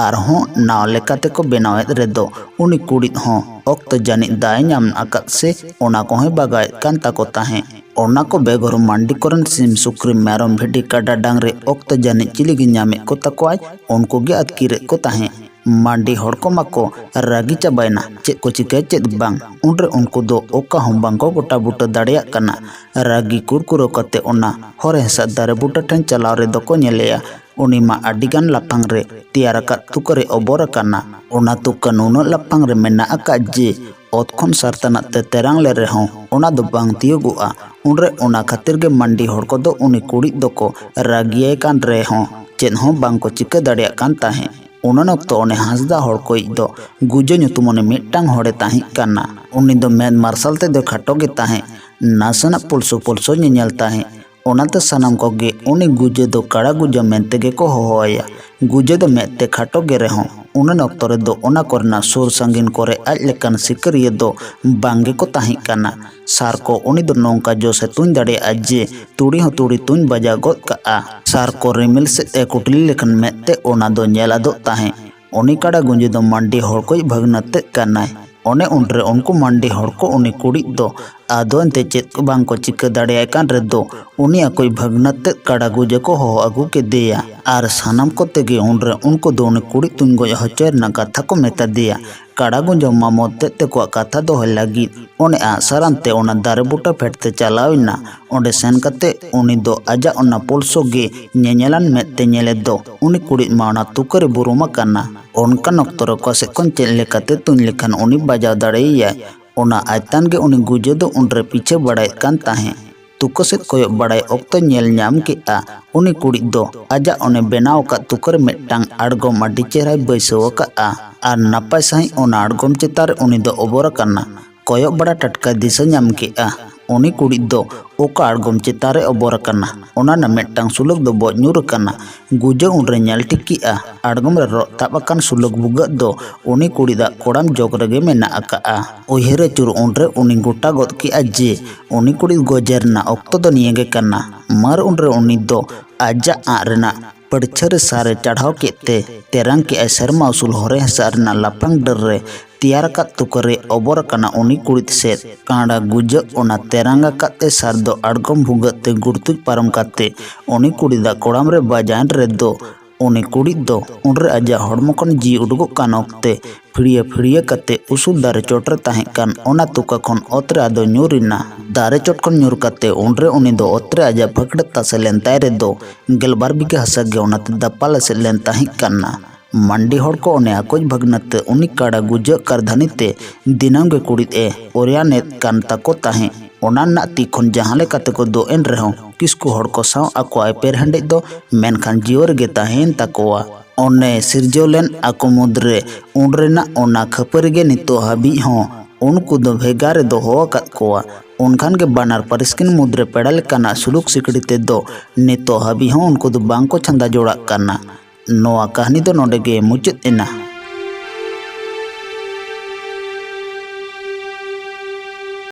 ᱟᱨᱦᱚᱸ ᱱᱟᱣᱟ ᱞᱮᱠᱟᱛᱮ ᱠᱚ ᱵᱮᱱᱟᱣᱮᱫ ᱨᱮᱫᱚ ᱩᱱᱤ ᱠᱩᱲᱤᱫ ᱦᱚᱸ ᱚᱠᱛᱚ ᱡᱟᱹᱱᱤᱡ ᱫᱟᱣᱮ ᱧᱟᱢ ᱟᱠᱟᱫ ᱥᱮ ᱚᱱᱟ ᱠᱚᱦᱚᱸᱭ ᱵᱟᱜᱟᱣᱮᱫ ᱠᱟᱱ ᱛᱟᱠᱚ ᱛᱟᱦᱮᱸᱫ᱾ ᱚᱱᱟ ᱠᱚ ᱵᱮᱜᱚᱨ ᱢᱟᱱᱰᱤ ᱠᱚᱨᱮᱱ ᱥᱤᱢ, ᱥᱩᱠᱨᱤ, ᱢᱮᱨᱚᱢ, ᱵᱷᱤᱰᱤ, ᱠᱟᱰᱟ, ᱰᱟᱝᱨᱤ ᱚᱠᱛᱚ ᱡᱟᱹᱱᱤᱡ ᱪᱤᱞᱤ ᱜᱮ ᱧᱟᱢᱮᱫ ᱠᱚ ᱛᱟᱠᱚᱣᱟᱭ, ᱩᱱᱠᱩ ᱜᱮ ᱟᱹᱛᱠᱤᱨᱮᱫ ᱠᱚ ᱛᱟᱦᱮᱸᱫ᱾ ᱢᱟᱱᱰᱤ ᱦᱚᱲ ᱠᱚ ᱢᱟᱠᱚ ᱨᱟᱹᱜᱤ ᱪᱟᱵᱟᱭᱮᱱᱟ, ᱪᱮᱫ ᱠᱚ ᱪᱤᱠᱟᱹᱭᱟ ᱪᱮᱫ ᱵᱟᱝ᱾ ᱩᱱᱨᱮ ᱩᱱᱠᱩ ᱫᱚ ᱚᱠᱟ ᱦᱚᱸ ᱵᱟᱝᱠᱚ ᱜᱚᱴᱟ ᱵᱩᱴᱟᱹ ᱫᱟᱲᱮᱭᱟᱜ ᱠᱟᱱᱟ᱾ ᱨᱟᱹᱜᱤ ᱠᱩᱨᱠᱩᱨᱟᱹ ᱠᱟᱛᱮ ᱚᱱᱟ ᱦᱚᱨᱮ ᱦᱮᱸᱥᱟᱜ ᱫᱟᱨᱮ ᱵᱩᱴᱟᱹ ᱴᱷᱮᱱ ᱪᱟᱞᱟᱣ ᱨᱮᱫᱚ ᱠᱚ ᱧᱮᱞᱮᱭᱟ, ᱩᱱᱤ ᱢᱟ ᱟᱹᱰᱤᱜᱟᱱ ᱞᱟᱯᱷᱟᱝ ᱨᱮ ᱛᱮᱭᱟᱨ ᱟᱠᱟᱫ ᱛᱩᱠᱟᱹ ᱨᱮ ᱚᱵᱚᱨ ᱟᱠᱟᱱᱟ᱾ ᱚᱱᱟ ᱛᱩᱠᱟᱹ ᱱᱩᱱᱟᱹᱜ ᱞᱟᱯᱷᱟᱝ ᱨᱮ ᱢᱮᱱᱟᱜ ᱟᱠᱟᱫ ᱡᱮ ᱚᱛ ᱠᱷᱚᱱ ᱥᱟᱨᱛᱟᱱᱟᱜ ᱛᱮ ᱛᱮᱨᱟᱝ ᱞᱮ ᱨᱮᱦᱚᱸ ᱚᱱᱟ ᱫᱚ ᱵᱟᱝ ᱛᱤᱭᱳᱜᱚᱜᱼᱟ᱾ ᱩᱱᱨᱮ ᱚᱱᱟ ᱠᱷᱟᱹᱛᱤᱨ ᱜᱮ ᱢᱟᱱᱰᱤ ᱦᱚᱲ ᱠᱚᱫᱚ ᱩᱱᱤ ᱠᱩᱲᱤᱫ ᱫᱚᱠᱚ ᱨᱟᱹᱜᱤᱭᱟᱭ ᱠᱟᱱ ᱨᱮᱦᱚᱸ ᱪᱮᱫ ᱦᱚᱸ ᱵᱟᱝ ᱠᱚ ᱪᱤᱠᱟᱹ ᱫᱟᱲᱮᱭᱟᱜ ᱠᱟᱱ ᱛᱟᱦᱮᱸᱫ᱾ ᱚᱱᱟ ᱚᱠᱛᱚ ᱚᱱᱮ ᱦᱟᱸᱥᱫᱟ ᱦᱚᱲ ᱠᱚᱭᱤᱡ ᱫᱚ ᱜᱩᱡᱟᱹ ᱧᱩᱛᱩᱢ ᱩᱱᱤ ᱢᱤᱫᱴᱟᱝ ᱦᱚᱲᱮ ᱛᱟᱦᱮᱸ ᱠᱟᱱᱟ᱾ ᱩᱱᱤ ᱫᱚ ᱢᱮᱫ ᱢᱟᱨᱥᱟᱞ ᱛᱮᱫᱚ ᱠᱷᱟᱴᱚ ᱜᱮ ᱛᱟᱦᱮᱸᱫ, ᱱᱟᱥᱮᱱᱟᱜ ᱯᱩᱞᱥᱩ ᱯᱩᱞᱥᱩ ᱧᱮᱧᱮᱞ ᱛᱟᱦᱮᱸᱫ᱾ ᱚᱱᱟᱛᱮ ᱥᱟᱱᱟᱢ ᱠᱚᱜᱮ ᱩᱱᱤ ᱜᱩᱡᱟᱹ ᱫᱚ ᱠᱟᱲᱟ ᱜᱩᱡᱟᱹ ᱢᱮᱱᱛᱮ ᱜᱮᱠᱚ ᱦᱚᱦᱚᱣᱟᱭᱟ᱾ ᱜᱩᱡᱟᱹ ᱫᱚ ᱢᱮᱫ ᱛᱮ ᱠᱷᱟᱴᱚ ᱜᱮ ᱨᱮᱦᱚᱸ ᱩᱱᱟᱹᱱ ᱚᱠᱛᱚ ᱨᱮᱫᱚ ᱚᱱᱟ ᱠᱚᱨᱮᱱᱟᱜ ᱥᱩᱨ ᱥᱟᱺᱜᱤᱧ ᱠᱚᱨᱮ ᱟᱡ ᱞᱮᱠᱟᱱ ᱥᱤᱠᱟᱹᱨᱤᱭᱟᱹ ᱫᱚ ᱵᱟᱝ ᱜᱮᱠᱚ ᱛᱟᱦᱮᱸ ᱠᱟᱱᱟ᱾ ᱥᱟᱨ ᱠᱚ ᱩᱱᱤ ᱫᱚ ᱱᱚᱝᱠᱟ ᱡᱚᱥᱮ ᱛᱩᱧ ᱫᱟᱲᱮᱭᱟᱜᱼᱟ ᱡᱮ ᱛᱩᱲᱤ ᱦᱚᱸ ᱛᱩᱲᱤ ᱛᱩᱧ ᱵᱟᱡᱟᱣ ᱜᱚᱫ ᱠᱟᱜᱼᱟ᱾ ᱥᱟᱨ ᱠᱚ ᱨᱤᱢᱤᱞ ᱥᱮᱫ ᱮ ᱠᱩᱴᱞᱤ ᱞᱮᱠᱷᱟᱱ ᱢᱮᱫ ᱛᱮ ᱚᱱᱟ ᱫᱚ ᱧᱮᱞ ᱟᱫᱚᱜ ᱛᱟᱦᱮᱸᱫ᱾ ᱩᱱᱤ ᱠᱟᱲᱟ ᱜᱩᱸᱡᱤ ᱫᱚ ᱢᱟᱱᱰᱤ ᱦᱚᱲ ᱠᱚᱭᱤᱡ ᱵᱷᱟᱹᱜᱽᱱᱟᱹ ᱛᱮᱫ ᱠᱟᱱᱟᱭ᱾ ᱚᱱᱮ ᱩᱱᱨᱮ ᱩᱱᱠᱩ ᱢᱟᱱᱰᱤ ᱦᱚᱲ ᱠᱚ ᱩᱱᱤ ᱠᱩᱲᱤᱫ ᱫᱚ ᱟᱫᱚ ᱮᱱᱛᱮ ᱪᱮᱫ ᱠᱚ ᱵᱟᱝ ᱠᱚ ᱪᱤᱠᱟᱹ ᱫᱟᱲᱮᱭᱟᱭ ᱠᱟᱱ ᱨᱮᱫᱚ, ᱩᱱᱤ ᱟᱠᱚᱭᱤᱡ ᱵᱷᱟᱹᱜᱽᱱᱟᱹ ᱛᱮᱫ ᱠᱟᱰᱟ ᱜᱩᱡᱟᱹ ᱠᱚ ᱦᱚᱦᱚ ᱟᱹᱜᱩ ᱠᱮᱫᱮᱭᱟ᱾ ᱟᱨ ᱥᱟᱱᱟᱢ ᱠᱚᱛᱮ ᱜᱮ ᱩᱱᱨᱮ ᱩᱱᱠᱩ ᱫᱚ ᱩᱱᱤ ᱠᱩᱲᱤ ᱛᱩᱧ ᱜᱚᱡ ᱦᱚᱪᱚᱭ ᱨᱮᱱᱟᱜ ᱠᱟᱛᱷᱟ ᱠᱚ ᱢᱮᱛᱟ ᱫᱮᱭᱟ᱾ ᱠᱟᱰᱟ ᱜᱩᱡᱟᱹ ᱢᱟᱢᱚ ᱛᱮᱫ ᱛᱮᱠᱚᱣᱟᱜ ᱠᱟᱛᱷᱟ ᱫᱚᱦᱚᱭ ᱞᱟᱹᱜᱤᱫ ᱚᱱᱮ ᱟᱜ ᱥᱟᱨᱟᱱ ᱛᱮ ᱚᱱᱟ ᱫᱟᱨᱮ ᱵᱩᱴᱟᱹ ᱯᱷᱮᱰ ᱛᱮ ᱪᱟᱞᱟᱣ ᱮᱱᱟ᱾ ᱚᱸᱰᱮ ᱥᱮᱱ ᱠᱟᱛᱮ ᱩᱱᱤ ᱫᱚ ᱟᱡᱟᱜ ᱚᱱᱟ ᱯᱩᱞᱥᱚ ᱜᱮ ᱧᱮᱧᱮᱞᱟᱱ ᱢᱮᱫ ᱛᱮ ᱧᱮᱞᱮᱫ ᱫᱚ ᱩᱱᱤ ᱠᱩᱲᱤᱫ ᱢᱟ ᱚᱱᱟ ᱛᱩᱠᱟᱹ ᱨᱮ ᱵᱩᱨᱩᱢ ᱟᱠᱟᱱᱟ᱾ ᱚᱱᱠᱟᱱ ᱚᱠᱛᱚ ᱨᱮ ᱚᱠᱟ ᱥᱮᱫ ᱠᱷᱚᱱ ᱪᱮᱫ ᱞᱮᱠᱟᱛᱮ ᱛᱩᱧ ᱞᱮᱠᱷᱟᱱ ᱩᱱᱤ ᱵᱟᱡᱟᱣ ᱫᱟᱲᱮᱭᱟᱭ, ᱚᱱᱟ ᱟᱡᱛᱟᱱ ᱜᱮ ᱩᱱᱤ ᱜᱩᱡᱟᱹ ᱫᱚ ᱩᱱᱨᱮ ᱯᱤᱪᱷᱟᱹ ᱵᱟᱲᱟᱭᱮᱫ ᱠᱟᱱ ᱛᱟᱦᱮᱸᱫ᱾ ᱛᱩᱠᱟᱹ ᱥᱮᱫ ᱠᱚᱭᱚᱜ ᱵᱟᱲᱟᱭ ᱚᱠᱛᱚ ᱧᱮᱞ ᱧᱟᱢ ᱠᱮᱫᱼᱟ, ᱩᱱᱤ ᱠᱩᱲᱤᱫ ᱫᱚ ᱟᱡᱟᱜ ᱚᱱᱮ ᱵᱮᱱᱟᱣ ᱟᱠᱟᱫ ᱛᱩᱠᱟᱹ ᱨᱮ ᱢᱤᱫᱴᱟᱝ ᱟᱬᱜᱚᱢ ᱟᱹᱰᱤ ᱪᱮᱦᱨᱟᱭ ᱵᱟᱹᱭᱥᱟᱹᱣ ᱟᱠᱟᱫᱼᱟ᱾ ᱟᱨ ᱱᱟᱯᱟᱭ ᱥᱟᱺᱦᱤᱡ ᱚᱱᱟ ᱟᱬᱜᱚᱢ ᱪᱮᱛᱟᱱ ᱨᱮ ᱩᱱᱤ ᱫᱚ ᱚᱵᱚᱨ ᱟᱠᱟᱱᱟ᱾ ᱠᱚᱭᱚᱜ ᱵᱟᱲᱟ ᱴᱟᱴᱠᱟᱭ ᱫᱤᱥᱟᱹ ᱧᱟᱢ ᱠᱮᱫᱼᱟ, ᱩᱱᱤ ᱠᱩᱲᱤᱫ ᱫᱚ ᱚᱠᱟ ᱟᱬᱜᱚᱢ ᱪᱮᱛᱟᱱ ᱨᱮ ᱚᱵᱚᱨ ᱟᱠᱟᱱᱟ, ᱚᱱᱟ ᱨᱮᱱᱟᱜ ᱢᱤᱫᱴᱟᱝ ᱥᱩᱞᱟᱹᱠ ᱫᱚ ᱵᱚᱡ ᱧᱩᱨ ᱟᱠᱟᱱᱟ᱾ ᱜᱩᱡᱟᱹ ᱩᱱᱨᱮ ᱧᱮᱞ ᱴᱷᱤᱠ ᱠᱮᱫᱼᱟ, ᱟᱬᱜᱚᱢ ᱨᱮ ᱨᱚᱜ ᱛᱟᱵ ᱟᱠᱟᱱ ᱥᱩᱞᱟᱹᱠ ᱵᱷᱩᱜᱟᱹᱜ ᱫᱚ ᱩᱱᱤ ᱠᱩᱲᱤᱫᱟᱜ ᱠᱚᱲᱟᱢ ᱡᱚᱜ ᱨᱮᱜᱮ ᱢᱮᱱᱟᱜ ᱟᱠᱟᱫᱼᱟ᱾ ᱩᱭᱦᱟᱹᱨ ᱟᱹᱪᱩᱨ ᱩᱱᱨᱮ ᱩᱱᱤ ᱜᱚᱴᱟ ᱜᱚᱫ ᱠᱮᱫᱼᱟ ᱡᱮ ᱩᱱᱤ ᱠᱩᱲᱤᱫ ᱜᱚᱡᱮ ᱨᱮᱱᱟᱜ ᱚᱠᱛᱚ ᱫᱚ ᱱᱤᱭᱟᱹ ᱜᱮ ᱠᱟᱱᱟ᱾ ᱢᱟᱨ ᱩᱱᱨᱮ ᱩᱱᱤ ᱫᱚ ᱟᱡᱟᱜ ᱟᱸᱜ ᱨᱮᱱᱟᱜ ᱯᱟᱹᱲᱪᱷᱟᱹ ᱨᱮ ᱥᱟᱨ ᱮ ᱪᱟᱲᱦᱟᱣ ᱠᱮᱫ ᱛᱮ ᱛᱮᱨᱟᱝ ᱠᱮᱫᱼᱟᱭ ᱥᱮᱨᱢᱟ ᱩᱥᱩᱞ ᱦᱚᱨᱮ ᱦᱟᱥᱟ ᱨᱮᱱᱟᱜ ᱞᱟᱯᱷᱟᱝ ᱰᱟᱹᱨ ᱨᱮ ᱛᱮᱭᱟᱨ ᱟᱠᱟᱫ ᱛᱩᱠᱟᱹ ᱨᱮ ᱚᱵᱚᱨ ᱟᱠᱟᱱᱟ ᱩᱱᱤ ᱠᱩᱲᱤᱫ ᱥᱮᱫ᱾ ᱠᱟᱸᱰᱟ ᱜᱩᱡᱟᱹᱜ ᱚᱱᱟ ᱛᱮᱨᱟᱝ ᱟᱠᱟᱫ ᱛᱮ ᱥᱟᱨ ᱫᱚ ᱟᱬᱜᱚᱢ ᱵᱷᱩᱜᱟᱹᱜ ᱛᱮ ᱜᱩᱲᱛᱩᱡ ᱯᱟᱨᱚᱢ ᱠᱟᱛᱮ ᱩᱱᱤ ᱠᱩᱲᱤᱫᱟᱜ ᱠᱚᱲᱟᱢ ᱨᱮ ᱵᱟᱡᱟᱣᱮᱱ ᱨᱮᱫᱚ ᱩᱱᱤ ᱠᱩᱲᱤᱫ ᱫᱚ ᱩᱱᱨᱮ ᱟᱡᱟᱜ ᱦᱚᱲᱢᱚ ᱠᱷᱚᱱ ᱡᱤᱣᱤ ᱩᱰᱩᱠᱚᱜ ᱠᱟᱱ ᱚᱠᱛᱮ ᱯᱷᱤᱲᱭᱟᱹ ᱯᱷᱤᱲᱭᱟᱹ ᱠᱟᱛᱮ ᱩᱥᱩᱞ ᱫᱟᱨᱮ ᱪᱚᱴ ᱨᱮ ᱛᱟᱦᱮᱸ ᱠᱟᱱ ᱚᱱᱟ ᱛᱩᱠᱟᱹ ᱠᱷᱚᱱ ᱚᱛ ᱨᱮ ᱟᱫᱚ ᱧᱩᱨ ᱮᱱᱟ᱾ ᱫᱟᱨᱮ ᱪᱚᱴ ᱠᱷᱚᱱ ᱧᱩᱨ ᱠᱟᱛᱮ ᱩᱱᱨᱮ ᱩᱱᱤ ᱫᱚ ᱚᱛ ᱨᱮ ᱟᱡᱟᱜ ᱯᱷᱟᱹᱠᱲᱟᱹ ᱛᱟᱥᱮ ᱞᱮᱱ ᱛᱟᱭ ᱨᱮᱫᱚ ᱜᱮᱞᱵᱟᱨ ᱵᱤᱜᱷᱟᱹ ᱦᱟᱥᱟ ᱜᱮ ᱚᱱᱟᱛᱮ ᱫᱟᱯᱟᱞ ᱮᱥᱮᱫ ᱞᱮᱱ ᱛᱟᱦᱮᱸ ᱠᱟᱱᱟ᱾ ᱢᱟᱱᱰᱤ ᱦᱚᱲ ᱠᱚ ᱚᱱᱮ ᱟᱠᱚᱭᱤᱡ ᱵᱷᱟᱹᱜᱽᱱᱟᱹ ᱛᱮ ᱩᱱᱤ ᱠᱟᱰᱟ ᱜᱩᱡᱟᱹᱜ ᱠᱟᱨᱫᱷᱟᱹᱱᱤ ᱛᱮ ᱫᱤᱱᱟᱹᱢ ᱜᱮ ᱠᱩᱲᱤᱫ ᱮ ᱚᱨᱭᱟᱱᱮᱫ ᱠᱟᱱ ᱛᱟᱠᱚ ᱛᱟᱦᱮᱸᱫ᱾ ᱚᱱᱟ ᱨᱮᱱᱟᱜ ᱛᱤ ᱠᱷᱚᱱ ᱡᱟᱦᱟᱸ ᱞᱮᱠᱟ ᱛᱮᱠᱚ ᱫᱚᱜ ᱮᱱ ᱨᱮᱦᱚᱸ ᱠᱤᱥᱠᱩ ᱦᱚᱲ ᱠᱚ ᱥᱟᱶ ᱟᱠᱚᱣᱟᱜ ᱮᱯᱮᱨ ᱦᱮᱸᱰᱮᱡ ᱫᱚ ᱢᱮᱱᱠᱷᱟᱱ ᱡᱤᱭᱚᱱ ᱨᱮᱜᱮ ᱛᱟᱦᱮᱸᱭᱮᱱ ᱛᱟᱠᱚᱣᱟ᱾ ᱚᱱᱮ ᱥᱤᱨᱡᱟᱹᱣ ᱞᱮᱱ ᱟᱠᱚ ᱢᱩᱫᱽᱨᱮ ᱩᱱ ᱨᱮᱱᱟᱜ ᱚᱱᱟ ᱠᱷᱟᱹᱯᱟᱹᱨᱤ ᱜᱮ ᱱᱤᱛᱚᱜ ᱦᱟᱹᱵᱤᱡ ᱦᱚᱸ ᱩᱱᱠᱩ ᱫᱚ ᱵᱷᱮᱜᱟᱨ ᱮ ᱫᱚᱦᱚ ᱟᱠᱟᱫ ᱠᱚᱣᱟ᱾ ᱚᱱᱠᱷᱟᱱ ᱜᱮ ᱵᱟᱱᱟᱨ ᱯᱟᱹᱨᱤᱥ ᱠᱤᱱ ᱢᱩᱫᱽᱨᱮ ᱯᱮᱲᱟ ᱞᱮᱠᱟᱱᱟᱜ ᱥᱩᱞᱩᱠ ᱥᱤᱠᱲᱤ ᱛᱮᱫᱚ ᱱᱤᱛᱚᱜ ᱦᱟᱹᱵᱤᱡ ᱦᱚᱸ ᱩᱱᱠᱩ ᱫᱚ ᱵᱟᱝ ᱠᱚ ᱪᱷᱟᱸᱫᱟ ᱡᱚᱲᱟᱜ ᱠᱟᱱᱟ᱾ ᱱᱚᱣᱟ ᱠᱟᱹᱦᱱᱤ ᱫᱚ ᱱᱚᱰᱮ ᱜᱮ ᱢᱩᱪᱟᱹᱫ ᱮᱱᱟ᱾